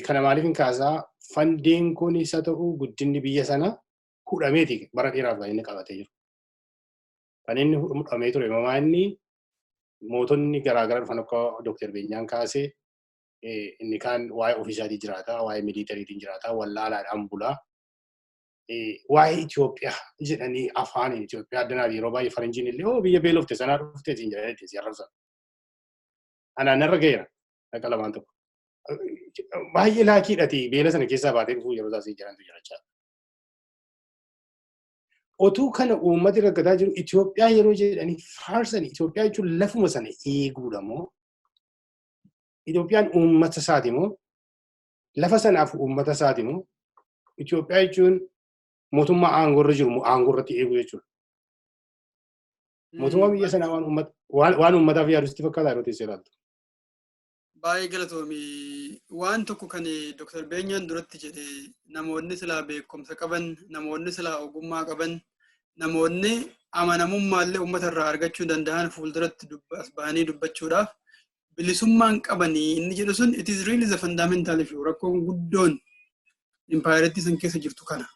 Kana maaliif hin kaasaa, fundiin kun isa ta'u guddinni biyya sana hudhameeti bara dheeraaf kan inni qabatee jiru. Kan inni hudhamee ture mamaa inni mootonni garaagaraa dhufan, akka Dooktar Beenyaan kaasee, inni kaan waa'ee ofiisaatii jiraata, waa'ee militaryitiin jiraata, wallaalaadhaan bulaa. Waa'ee Itoophiyaa jedhanii afaan Itoophiyaa addanaaf yeroo baay'ee faranjiin illee oo biyya beelofte sanaa dhufteetiin jedhanii ittiin si arrabsan. Anaan narra ga'eera dhaqa lamaan tokko. Baay'ee laakiidhati beela sana keessaa baatee dhufuu yeroo isaas jirantu jira jechaadha. Otuu kana uummati rakkataa jiru Itoophiyaa yeroo jedhanii faarsan, Itoophiyaa jechuun lafuma sana eeguudha moo, Itoophiyaan uummata isaati moo, lafa sanaaf uummata isaati moo, Itoophiyaa jechuun Mootummaa aangoorra jiru aangoorratti eeguu jechuudha. Mootummaa biyya sanaa waan uummataaf yaadu sitti fakkaata yeroo teessee ilaaltu? Baay'ee galatoomi. Waan tokko kan Dr. Beenyaan duratti jedhe, namoonni silaa beekumsa qaban, namoonni silaa ogummaa qaban, namoonni amanamummaallee uummata irraa argachuu danda'an fuulduratti as bahanii dubbachuudhaaf bilisummaan qabanii inni jedhu sun, it is really the fundamental issue. Rakkoon guddoon impaayiratti san keessa jirtu kana.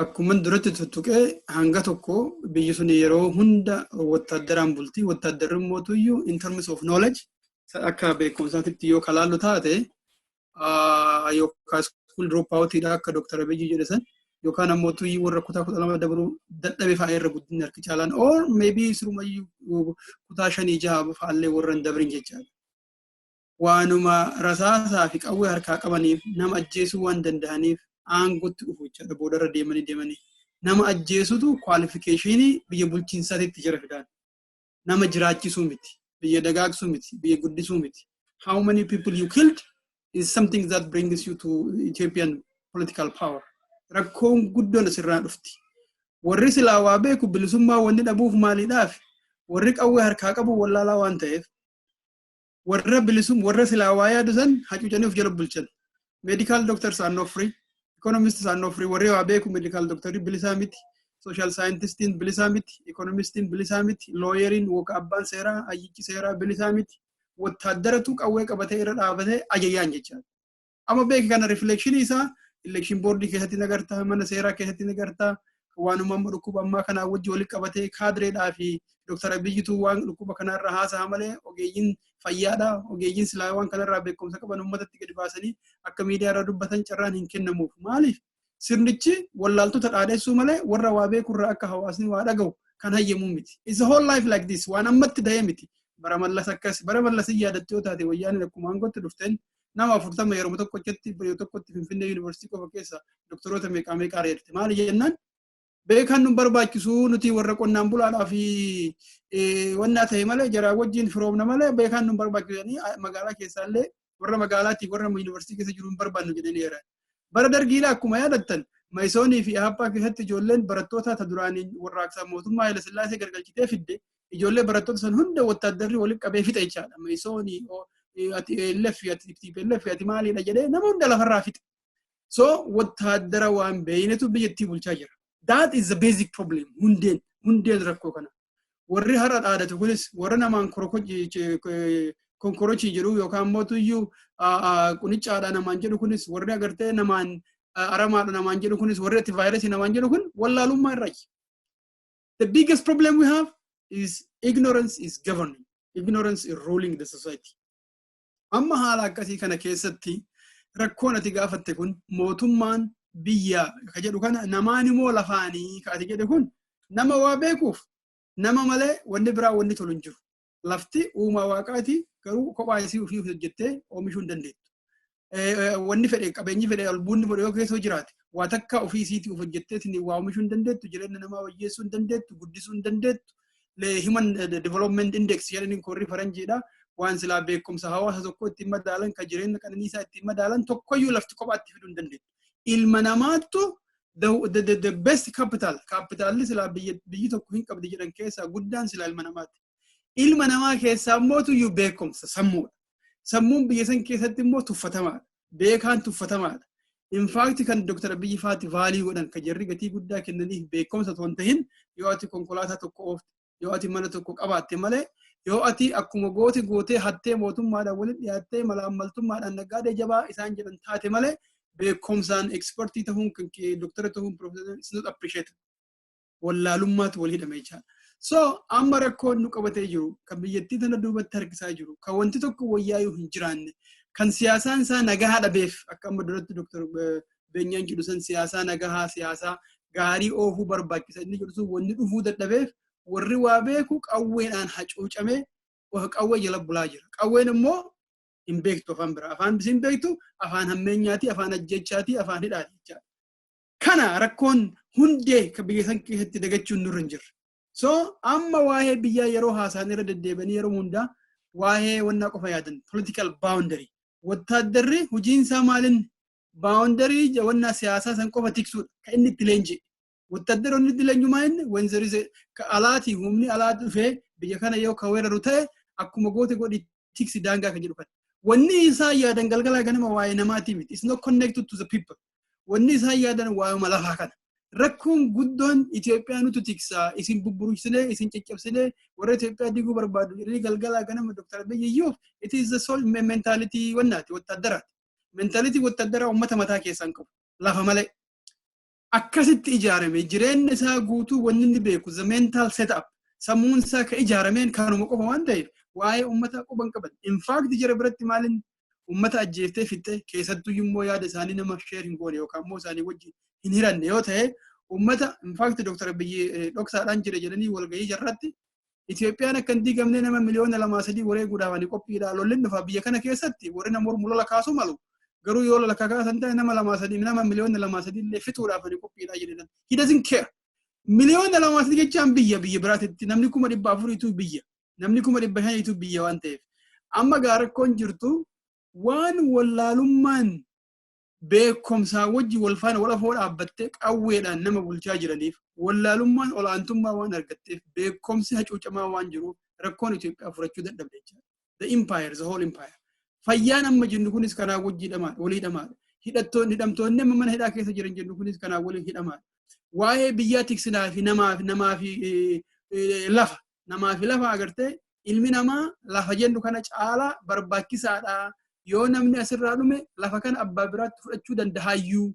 Akkuma duratti tuttuqee, hanga tokko biyyi sun yeroo hunda wattaaddaraan bulti. Wattaaddarri mootuyyuu in terms of knowledge, akka beekumsaatitti yoo kalaallu taate, yookaan school drop out akka Dr. Abiyyi jedhe san, yookaan ammoo tuyyii warra kutaa 12 dabaluu dadhabe fa'aa irra guddinni harki caalaan, or maybe sirumayyuu kutaa shanii jaha fa'aallee warra hin dabrin jechaadha. Waanuma rasaasaa fi qawwee harkaa qabaniif, nama ajjeesuu waan danda'aniif aangootti dhufu jechaadha boodarra deemanii deemanii. Nama ajjeesutu qualification biyya bulchiinsaatitti jira fidaan. Nama jiraachisuu miti, biyya dagaagsuu miti, biyya guddisuu miti. How many people you killed is something that brings you to Ethiopian political power. Rakkoon guddoon asirraa dhufti. Warri silaa waa beeku bilisummaa wanni dhabuuf maaliidhaaf? Warri qawwee harkaa qabu wallaalaa waan ta'eef, warra bilisum warra silaa waa yaadu san hacuucanii of jala bulchan. Medical doctors are not free. Economists are not free. Warri waa beeku, medical doctorii bilisaa miti. Social scientistiin bilisaa miti. Economistiin bilisaa miti. Lawyeriin yookaan abbaan seeraa, hayyichi seeraa bilisaa miti. Wattaaddaratu qawwee qabatee irra dhaabatee ajajaan jechaadha. Amma beeki, kana reflection isaa election boardii keessatti nagartaa, mana seeraa keessatti nagartaa, waanuma amma dhukkuba ammaa kanaa wajji walitti qabatee kaadireedhaa fi Dr. Abiyyitu waan dhukkuba kanarra haasa'a malee, ogeeyyiin fayyaadha. Ogeeyyiin silaa waan kanarraa beekumsa qaban uummatatti gadi baasanii akka miidiyaa irra dubbatan carraan hin kennamuuf. Maaliif? Sirnichi wallaaltota dhaadhessuu malee warra waa beekurraa akka hawaasni waa dhaga'u kan hayyamuu miti. It's a whole life like this. Waan ammatti ta'ee miti. Bara Mallas akkas, bara Mallas hin yaadattu yoo taate, Wayyaaniin akkuma aangootti dhufteen nama 40 yeroo tokkotti yeroo tokkotti Finfinnee Yuunivarsiitii qofa keessa doktoroota meeqaa meeqaa reerte. Maali jennaan, beekan nu barbaachisu, nuti warra qonnaan bulaadhaa fi wannaa ta'e malee, jaraa wajjin firoomna malee beekan nu barbaachisu jedhanii, magaalaa keessaallee warra magaalaatiif warra yuunivarsiitii keessa jiru hin barbaannu jedhanii eeran. Bara Dargiidha, akkuma yaadattan, Mayisoonii fi Ahappaa keessatti ijoolleen barattoota ta duraanii warraaqsa mootummaa Haayila Sillaasee gargalchitee fidde, ijoollee barattoota san hunda wattaaddarri walitti qabee fixa jechaadha. Mayisoonii ati LF, ati TPLF, ati maaliidha jedhee nama hunda lafarraa fixe. So wattaaddara waan beeynetu biyyattii bulchaa jira. That is the basic problem. Hundeen rakkoo kana. Warri har'a dhaadatu kunis warra namaan konkorochii jedhu yookaan mootuyyuu qunicaadha namaan jedhu kunis, warri agartee namaan aramaadha namaan jedhu kunis, warri ati vaayirasii namaan jedhu kun wallaalummaa irraayi. The biggest problem we have is ignorance is governing. Ignorance is ruling the society. Amma haala akkasii kana keessatti rakkoon ati gaafatte kun, mootummaan biyya ka jedhu kana, namaan immoo lafaanii ka ati jedhe kun, nama waa beekuuf nama malee wanni biraa wanni tolu hin jiru. Lafti uumaa Waaqaati, garuu kophaa isii ofii hojjettee oomishuu hin dandeettu. Wanni fedhe, qabeenyi fedhe, albuunni fedhe yoo keessa jiraate, waa takka ofii isiitii of hojjetteetiin waa oomishuu hin dandeettu, jireenya namaa wayyeessuu hin dandeettu, guddisuu hin dandeettu. Human Development Index jedhaniin korri faranjiidha. Waan silaa beekumsa hawaasa tokko ittiin madaalan, kan jireenya qananiisaa ittiin madaalan tokkoyyuu lafti kophaatti fiduu hin dandeettu. Ilma namaattu the best capital, kaapitaalli silaa biyyi tokko hin qabdi jedhan keessaa guddaan silaa ilma namaati. Ilma namaa keessaa immoo tuyyuu beekumsa sammuudha. Sammuun biyya san keessatti immoo tuffatamaadha. Beekaan tuffatamaadha. In fact, kan Dr. Abiyyi faati value godhan, kan jarri gatii guddaa kennaniif beekumsa otoo hin tahin, yoo ati konkolaataa tokko oofte, yoo ati mana tokko qabaatte malee, yoo ati akkuma goote gootee hattee mootummaadhaan walitti dhiyaattee malaammaltummaadhaan naggaadee jabaa isaan jedhan taate malee, beekumsaan expertii ta'uun kan kee, doktara ta'uun, professor is not appreciated. Wallaalummaatu wal hidhame jechaadha. So amma rakkoon nu qabatee jiru, kan biyyattii tana duubatti harkisaa jiru, kan wanti tokko wayyaayuu hin jiraanne, kan siyaasaan isaa nagahaa dhabeef, akka amma duratti Dr. Beenyaan jedhu san, siyaasaa nagahaa, siyaasaa gaarii oofuu barbaachisa inni jedhu sun, wanni dhufuu dadhabeef warri waa beeku qawweedhaan hacuucamee qawwee jala bulaa jira. Qawween immoo hin beektu afaan biraa. Afaan hin beektu, afaan hammeenyaati, afaan ajjechaati, afaan hidhaati jechaadha. Kana rakkoon hundee kan biyya san keessatti dagachuun nurra hin jirre. So amma waa'ee biyyaa yeroo haasaan irra deddeebi'anii yeroo hundaa waa'ee wannaa qofa yaadan, political boundary. Wattaaddarri hojiin isaa maalin? Boundary jawannaa siyaasaa san qofa tiksuudha kan inni itti leenji'e. Wattaddaroonni itti leenjumaa inni wanzari alaatii humni alaa dhufee biyya kana yoo ka weeraru ta'e, akkuma goote godhi tiksi daangaa kan jedhu kana. Wanni isaan yaadan galgalaa ganama waa'ee namaatii miti. It's not connected to the people. Wanni isaan yaadan waa'uma lafaa kana. Rakkoon guddoon Itoophiyaa nutu tiksaa, isin bubburuksinee, isin caccabsinee, warra Itoophiyaa diguu barbaadu jedhanii galgalaa ganama Dr. Abiy iyyuuf, it is the sole mentality wannaati, wattaaddaraati. Mentality wattaaddaraa uummata mataa keessaa hin qabu. Lafa malee. Akkasitti ijaarame. Jireenya isaa guutuu wanni inni beeku, the mental setup, sammuun isaa ka ijaarameen kanuma qofa waan ta'eef, waa'ee uummataa quba hin qaban. In fact, jara biratti maalin uummata ajjeeftee fixxe, keessattuu immoo yaada isaanii nama share hin goone yookaan immoo isaanii wajjin hin hiranne yoo ta'e uummata. In fact, Dr. Abiyyi dhoksaadhaan jira jedhanii walgahii jarratti Itoophiyaan akka hin diigamne nama miliyoona 2-3 wareeguudhaaf ani qophiidha. Lolli dhufa biyya kana keessatti, warri nama mormu lola kaasuu malu. Garuu yoo lola kakaasan ta'e, nama 2-3, nama miliyoona 2-3 illee fixuudhaaf ani qophiidha jedhan. He doesn't care. Miliyoona 2-3 jechaan biyya biraatitti namni 400,000tu biyya. Namni 500,000tu biyya waan ta'eef. Amma gaa rakkoon jirtu waan wallaalummaan beekumsaa wajji wal faana wal afoo dhaabbattee qawweedhaan nama bulchaa jiraniif, wallaalummaan olaantummaa waan argatteef, beekumsi hacuucamaa waan jiruuf, rakkoon Itoophiyaa furachuu dadhabde jechaadha. The empire, the whole empire. Fayyaan amma jennu kunis kanaa wajji hidhamaadha, walii hidhamaadha. Hidhattoonni, hidhamtoonni amma mana hidhaa keessa jiran jennu kunis kanaa waliin hidhamaadha. Waa'ee biyyaa tiksinaa fi namaa fi lafa, namaa fi lafa agartee, ilmi namaa lafa jennu kana caalaa barbaachisaadha. Yoo namni asirraa dhume, lafa kana abbaa biraatti fudhachuu danda'aayyuu.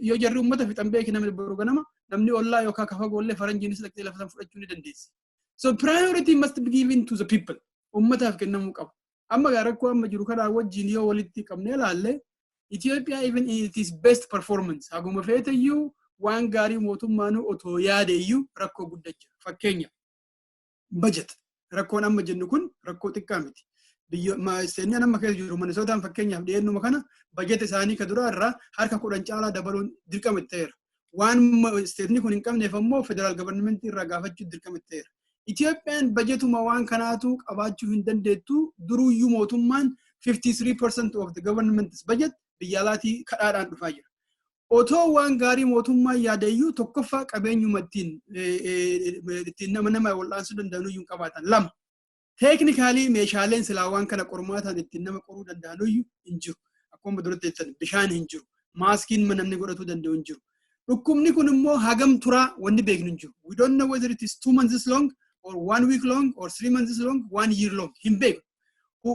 Yoo jarri uummata fixan beeki, namni boru ganama namni ollaa yookaan kafa goollee faranjiinis dhaqxee lafa san fudhachuu ni dandeessi. So priority must be given to the people. Uummataaf kennamuu qaba. Amma gaa rakkoo amma jiru kanaa wajjin yoo walitti qabnee ilaalle, Ethiopia, even in its best performance, haguma feeteyyuu waan gaarii mootummaan otoo yaade iyyuu, rakkoo guddaa jira. Fakkeenya, budget rakkoon amma jennu kun rakkoo xiqqaa miti. Biyya amma keessa jiru Minnesootaan fakkeenyaaf, dhiyeennuma kana bajeta isaanii ka duraa irraa harka 10 caalaa dabaluun dirqama itti ta'eera. Waan stateni kun hin qabneef ammoo federal governmentii irraa gaafachuu dirqama itti ta'eera. Itoophiyaan bajetuma waan kanaatu qabaachuu hin dandeettu. Duruyyuu mootummaan 53% of the government's budget biyya alaatii kadhaadhaan dhufaa jira. Otoo waan gaarii mootummaan yaadayyuu, tokkoffaa qabeenyuma ittiin nama wal'aansuu danda'anuyyuu hin qabaatan. Lama, technically meeshaaleen silaa waan kana qormaataan ittiin nama qoruu danda'anuyyuu hin jiru. Akkuma duratti jettan, bishaan hin jiru. Maskiin namni godhatuu danda'u hin jiru. Dhukkubni kun immoo hagam turaa wanni beeknu hin jiru. We don't know whether it is 2 months long or one week long or 3 months long, one year long, hin beeknu.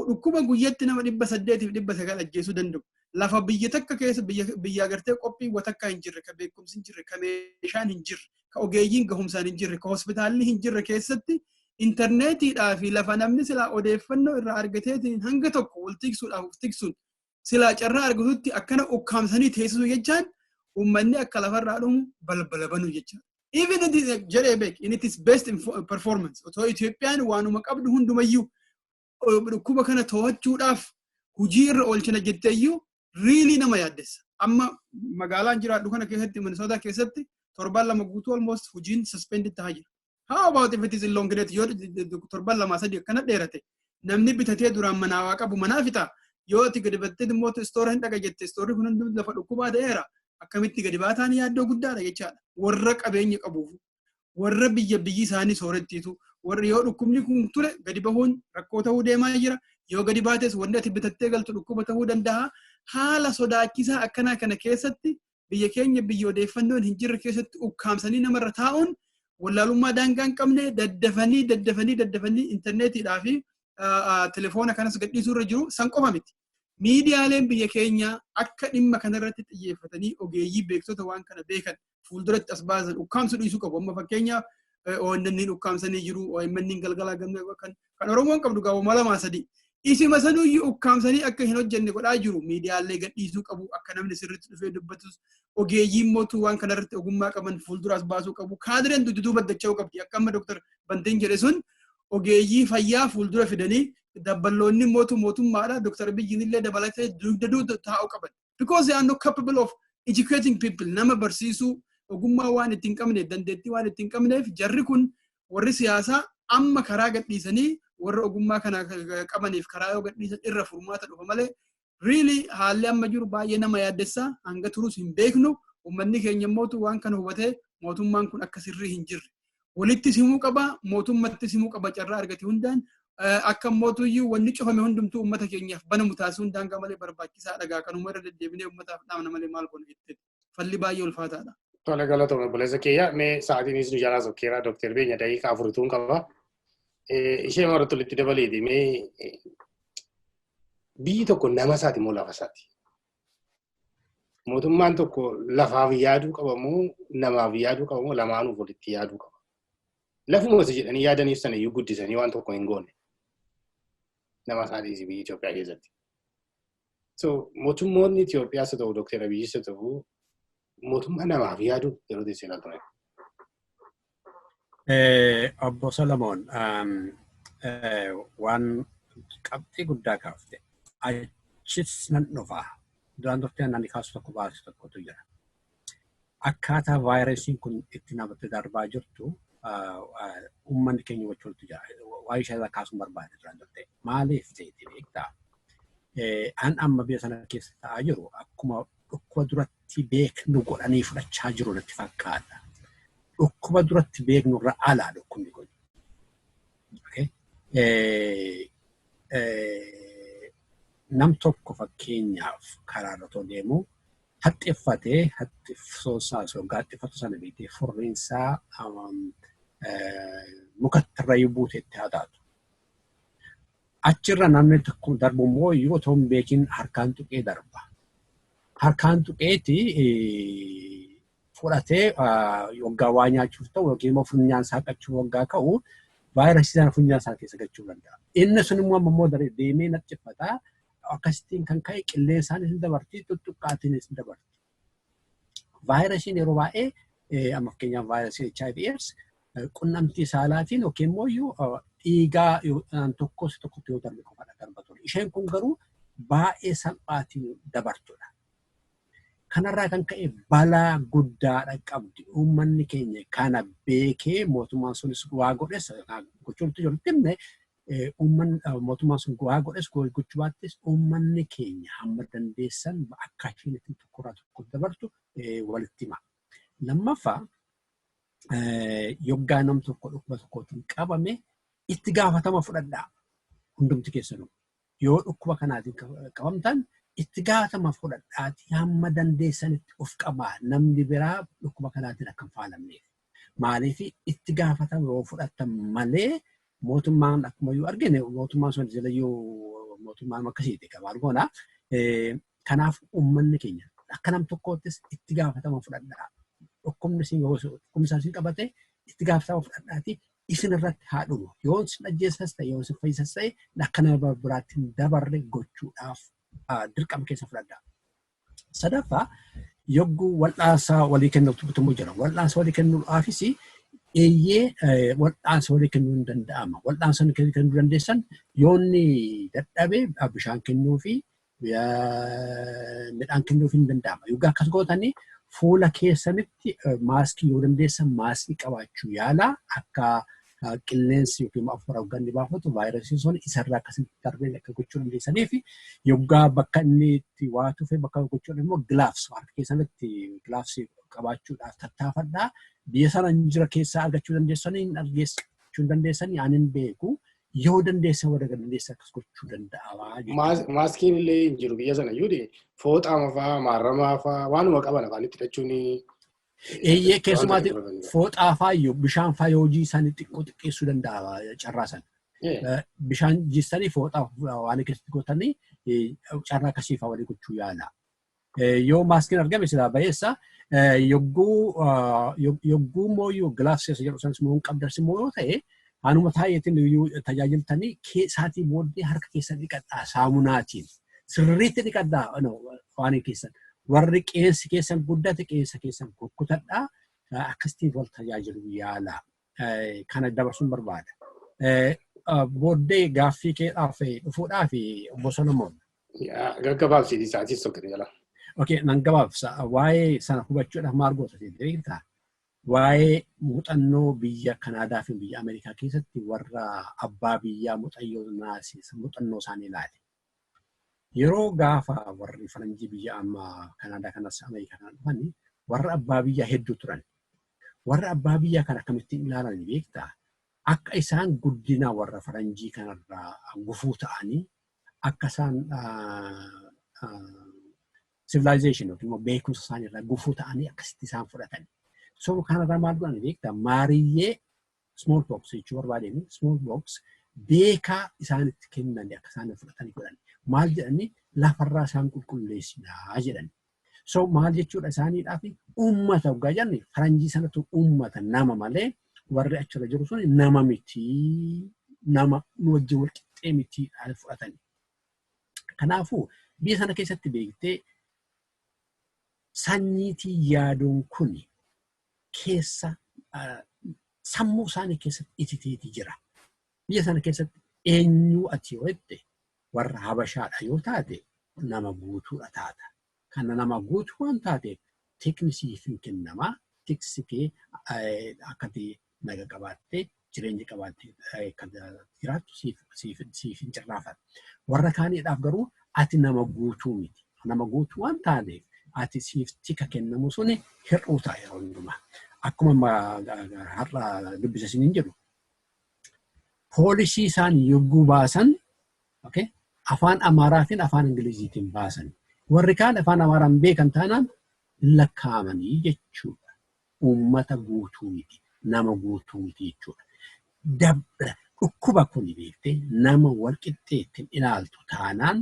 Dhukkuba guyyatti nama 800f 900 ajjeesuu danda'u. Lafa biyya takka keessa, biyya agartee qophii watakkaa hin jirre, ka beekumsi hin jirre, ka meeshaan hin jirre, ka ogeeyyiin gahumsaan hin jirre, ka hospitaalli hin jirre keessatti, intarneetiidhaa fi lafa namni silaa odeeffannoo irraa argateetiin hanga tokko wal tiksuudhaaf of tiksuun silaa carraa argatutti, akkana ukkaamsanii teessisuu jechaan uummanni akka lafarraa dhumu balbala banuu jechaadha. Even it is jedhee beek, in its best performance, otoo Itoophiyaan waanuma qabdu hundumayyuu dhukkuba kana to'achuudhaaf hujii irra oolchina jetteeyyuu, really nama yaaddessa. Amma magaalaan jiraadhu kana keessatti, Minnesota keessatti, torban 2 guutuu almost hojiin suspended ta'aa jira. How about if it is elongated? Yoo torban 2-3 akkana dheerate, namni bitatee duraan manaa waa qabu manaa fixa. Yoo ati gadi battee immoo store hin dhaqa jette, storeri kun hundi lafa dhukkubaa ta'eera. Akkamitti gadi baataan yaaddoo guddaadha jechaadha. Warra qabeenya qabuuf, warra biyya biyyi isaanii soorettiitu, warri yoo dhukkubni kun ture gadi bahuun rakkoo ta'uu deemaa jira. Yoo gadi baates, wanni ati bitattee galtu dhukkuba ta'uu danda'a. Haala sodaachisaa akkanaa kana keessatti, biyya keenya biyya odeeffannoon hin jirre keessatti, ukkaamsanii namarra taa'uun wallaalummaa daangaa hin qabne, daddafanii daddafanii daddafanii intarneetiidhaa fi telefoona kanas gadhiisuu irra jiru san qofa miti. Miidiyaaleen biyya keenya akka dhimma kanarratti xiyyeeffatanii ogeeyyii beektota waan kana beekan fuulduratti as baasan ukkaamsu dhiisuu qabu. Amma fakkeenyaaf ONN ukkaamsanii jiru, OMN galgalaa gamna kan Oromoon qabdu gaawwama 2-3. Isima sanuyyuu ukkaamsanii akka hin hojjenne godhaa jiru. Miidiyaalee gadhiisuu qabu, akka namni sirriitti dhufee dubbatus ogeeyyiin mootuu waan kanarratti ogummaa qaban fuulduraas baasuu qabu. Kaadireen dudduuba dacha'uu qabdi. Akka amma Dr. Banteen jedhe sun, ogeeyyii fayyaa fuuldura fidanii, dabballoonni mootu mootummaadha. Dr. Abiyyiin illee dabalatee dugda duuba taa'uu qaban. Because they are not capable of educating people. Nama barsiisuu ogummaa waan ittiin qabneef, dandeettii waan ittiin qabneef, jarri kun warri siyaasaa amma karaa gadhiisanii warra ogummaa kana qabaniif karaa yoo gadhiisan irra furmaata dhufa malee, Really, haalli amma jiru baay'ee nama yaaddessa. Hanga turus hin beeknu. Uummanni keenya mootu waan kana hubatee mootummaan kun akka sirrii hin jirre. Walitti simuu qaba, mootummatti simuu qaba carraa argate hundaan. Akka mootuyyuu wanni cufame hundumtuu uummata keenyaaf banamu taasisuun daangaa malee barbaachisaa dhagaa kanuma irra deddeebinee uummataaf dhaamna malee maal goona jettee falli baay'ee ulfaataadha. Tole, galatoome obboleessa kiyya. Mee sa'aatiinis nu jalaa sokkeera. Dooktar Beenya, daqiiqaa 4tuun qaba. Ishee maratu walitti dabaleeti. Mee biyyi tokko nama isaati moo lafa isaati? Mootummaan tokko lafaaf yaaduu qaba moo namaaf yaaduu qaba moo lamaanuuf walitti yaaduu qaba? Lafuma isa jedhanii yaadaniif sana iyyuu guddisanii waan tokko hin goone. Nama isaatiis biyya Itoophiyaa keessatti. So mootummoonni Itoophiyaas haa ta'u, Dooktar Abiyyis haa ta'u, mootummaa namaaf yaadu yeroo teessee ilaaltu. Obbo Solomoon, waan qabxii guddaa kaafte. Achis nan dhufa. Duraan turtee nani kaasu tokko baasu tokkotu jira. Akkaataa vaayirasiin kun itti namatti darbaa jirtu uummanni keenya hubachuutu jira. Waa'ee ishee irraa kaasuun barbaade duraan turte. Maaliif ta'e beektaa? An amma biyya sana keessa ta'aa jiru akkuma dhukkuba duratti beeknu godhanii fudhachaa jiru natti fakkaata. Dhukkuba duratti beeknu irra alaa dhukkubni kun. Okay? Nam tokko fakkeenyaaf karaa irra otoo deemu haxxiffatee, haxxiffsoosaa yookaan haxxiffatu sana beektee furriinsaa mukatti irra buuteetti haa taatu. Achirra namni tokko darbu immoo yoo otoo hin beekin harkaan tuqee darba. Harkaan tuqeeti fudhatee waggaa waa nyaachuuf ta'u yookiin immoo funyaan saaqachuuf waggaa ka'u vaayirasii sana funyaan isaa keessa galchuu danda'a. Inni sun immoo amma immoo deemee nacciffataa, akkasittiin kan ka'e qilleensaan isin dabarti, tuttuqqaatiin isin dabarti. Vaayirasiin yeroo baay'ee, amma fakkeenyaaf vaayirasii HIV AIDS, qunnamtii saalaatiin yookiin immoo dhiigaa tokkos tokkotti yoo darbe qofaadha darba ture. Isheen kun garuu baay'ee salphaatiin dabartudha. Kanarraa kan ka'e balaa guddaadha qabdi. Uummanni keenya kana beekee mootummaan sunis waa godhes gochuutu jiru himne, uummanni mootummaan sun waa godhes gochuu baattis, uummanni keenya hamma dandeessan akka isheen ittiin tokkorraa tokko dabartu walitti hima. Lammaffaa, yoggaa nam tokko dhukkuba tokkootiin qabame itti gaafatama fudhadhaa hundumti keessanuu. Yoo dhukkuba kanaatiin qabamtan itti gaafatama fudhadhaati hamma dandeessanitti of qabaa, namni biraa dhukkuba kanaatiin akka hin faalamneef. Maaliif itti gaafatama yoo fudhattan malee mootummaan akkuma iyyuu argine mootummaan sun jalayyuu mootummaan akkasiiti qabaan goona. Kanaaf uummanni keenya akka nam tokkoottis itti gaafatama fudhadhaa. Dhukkubni isin yoo dhukkubni isin qabate itti gaafatama fudhadhaati isin irratti haa dhumu. Yoo isin ajjeessas ta'e, yoo isin fayyisas ta'e, akka nama biraatti hin dabarre gochuudhaaf dirqama keessa fudhadhaa. Sadaffaa, yogguu wal'aansa walii kennuutu jira. Wal'aansa walii kennuudhaafis eeyyee, wal'aansa walii kennuu hin danda'ama. Wal'aansa kennuu dandeessan yoonni dadhabe bishaan kennuu fi midhaan kennuuf hin danda'ama. Yoggaa akkas gootanii fuula keessanitti maaskii yoo dandeessan maaskii qabaachuu yaala, akka qilleensi yookiin hafuura hogganni baafatu vaayirasiin sun isarraa akkasitti darbee akka gochuu dandeessanii fi yoggaa bakka inni itti waa tufe bakka gochuun immoo gloves, harka keessanitti gloves qabaachuudhaaf tattaafadhaa. Biyya sana jira keessaa argachuu dandeessanii hin argachuu dandeessanii ani hin beeku. Yoo dandeessan, warra dandeessan akkas gochuu danda'ama. Maaskiin illee hin jiru biyya sana iyyuu, fooxaa fa'aa, maarramaa fa'aa, waanuma qaban afaanitti hidhachuun. Eeyyee, keessumaatti fooxaa fa'aa iyyuu bishaan fa'aa yoo hojii isaanii xiqqoo xiqqeessuu danda'a carraa sana. Bishaan jiissanii fooxaa waan keessatti gootanii carraa akkasii fa'aa walii gochuu yaala. Yoo maaskiin argame silaa bayeessa. Yogguu immoo yoo gloves keessa jedhu sanas immoo hin qabdas immoo yoo ta'e, anuma taa'eetiin iyyuu tajaajiltanii keessaatii booddee harka keessan dhiqadhaa, saamunaatiin. Sirriitti dhiqadhaa waan keessan. Warri qeensi keessan guddate qeensa keessan kukkutadhaa. Akkasitti wal tajaajilu yaala. Kana dabarsuun barbaada. Booddee gaaffii keedhaaf dhufuudhaaf, obbo Solomoon. Gaggabaabsiiti, sa'aatii tokko jala. Okay, nan gabaabsa. Waa'ee sana hubachuudhaaf maal goota beektaa? Waa'ee muuxannoo biyya Kanaadaa fi biyya Ameerikaa keessatti warra abbaa biyyaa muuxannoo isaanii ilaale. Yeroo gaafa warri faranjii biyya amma Kanaadaa kanas Ameerikaa kana dhufanii, warra abbaa biyyaa hedduu turan. Warra abbaa biyyaa kana akkamittiin ilaalan beektaa? Akka isaan guddina warra faranjii kanarraa gufuu ta'anii, akka isaan civilization yookiin immoo beekumsa isaaniirraa gufuu ta'anii akkasitti isaan fudhatan. So kanarraa maal godhan beektaa? Maariyyee, smallpox jechuu barbaadeen, smallpox beekaa isaanitti kennan akka isaan fudhatanii godhan. Maal jedhanii? Lafarraa isaan qulqulleessinaa jedhan. So maal jechuudha isaaniidhaaf? Uummata hoggaa jenne faranjii sanatu uummata nama malee warri achirra jiru sun nama mitii, nama nu wajjin wal qixxee mitii fudhatani. Kanaafuu biyya sana keessatti beektee sanyiitii yaaduun kun keessa sammuu isaanii keessatti ititeeti jira. Biyya sana keessatti eenyu ati yoo jette, warra Habashaadha yoo taate nama guutuudha taata. Kana nama guutuu waan taateef tikni siif hin kennamaa. Tiksi kee akka naga qabaattee jireenya qabaattee kan jiraattu siif hin cirraafata. Warra kaaniidhaaf garuu ati nama guutuu miti. Nama guutuu waan taateef ati siif tika kennamu suni hir'uu ta'a yeroo hundumaa. Akkuma har'a dubbisa isiniin jedhu, policy isaan yogguu baasan afaan Amaaraatiin afaan Ingiliziitiin baasan. Warri kaan afaan Amaaraan beekan taanaan lakkaa'amanii jechuudha. Uummata guutuu miti. Nama guutuu miti jechuudha. Dhukkuba kun beektee nama wal qixxeetti ilaaltu taanaan,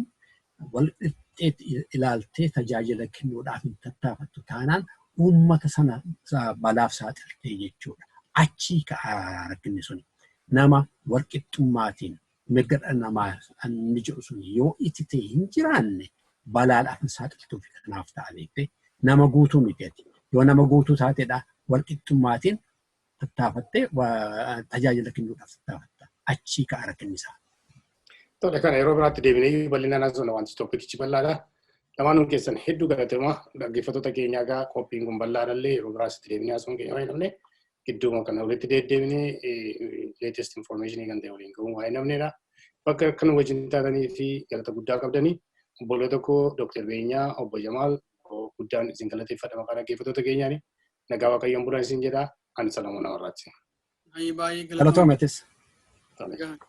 wal qixxeetti ilaaltee tajaajila kennuudhaaf hin tattaafattu taanaan, uummata sana balaaf saaxiltee jechuudha. Achii ka'a rakkinni suni. Nama wal qixxummaatiin mirga dhala namaa inni jedhu sun yoo ititee hin jiraanne balaadhaaf hin saaxiltuuf kanaaf ta'a beektee. Nama guutuu miti ati. Yoo nama guutuu taateedha wal qixxummaatiin tattaafattee tajaajila kennuudhaaf tattaafatta. Achii ka'a rakkinni isaa. Tole, kana yeroo biraatti deebinee bal'inaan haasofna, wanti topicichi bal'aadha. Lamaanuu keessan hedduu galatoomaa. Dhaggeeffattoota keenyaa egaa qophiin kun bal'aadhallee yeroo biraas itti deebinee haasofuu keenya waan hin dhabne, gidduuma kana walitti deddeebinee latest information kan ta'e waliin ga'uun waa'ee namneedha. Bakka akkan wajjin taatanii fi galata guddaa qabdanii, obboloota koo Dr. Beenyaa, Obbo Jamaal, guddaan isin galateeffadha maqaa dhaggeeffattoota keenyaani. Nagaa Waaqayyoon bulan isin jedha. Ani Salamoon Amarraati. Baay'ee Galatoometis. galatoomaa.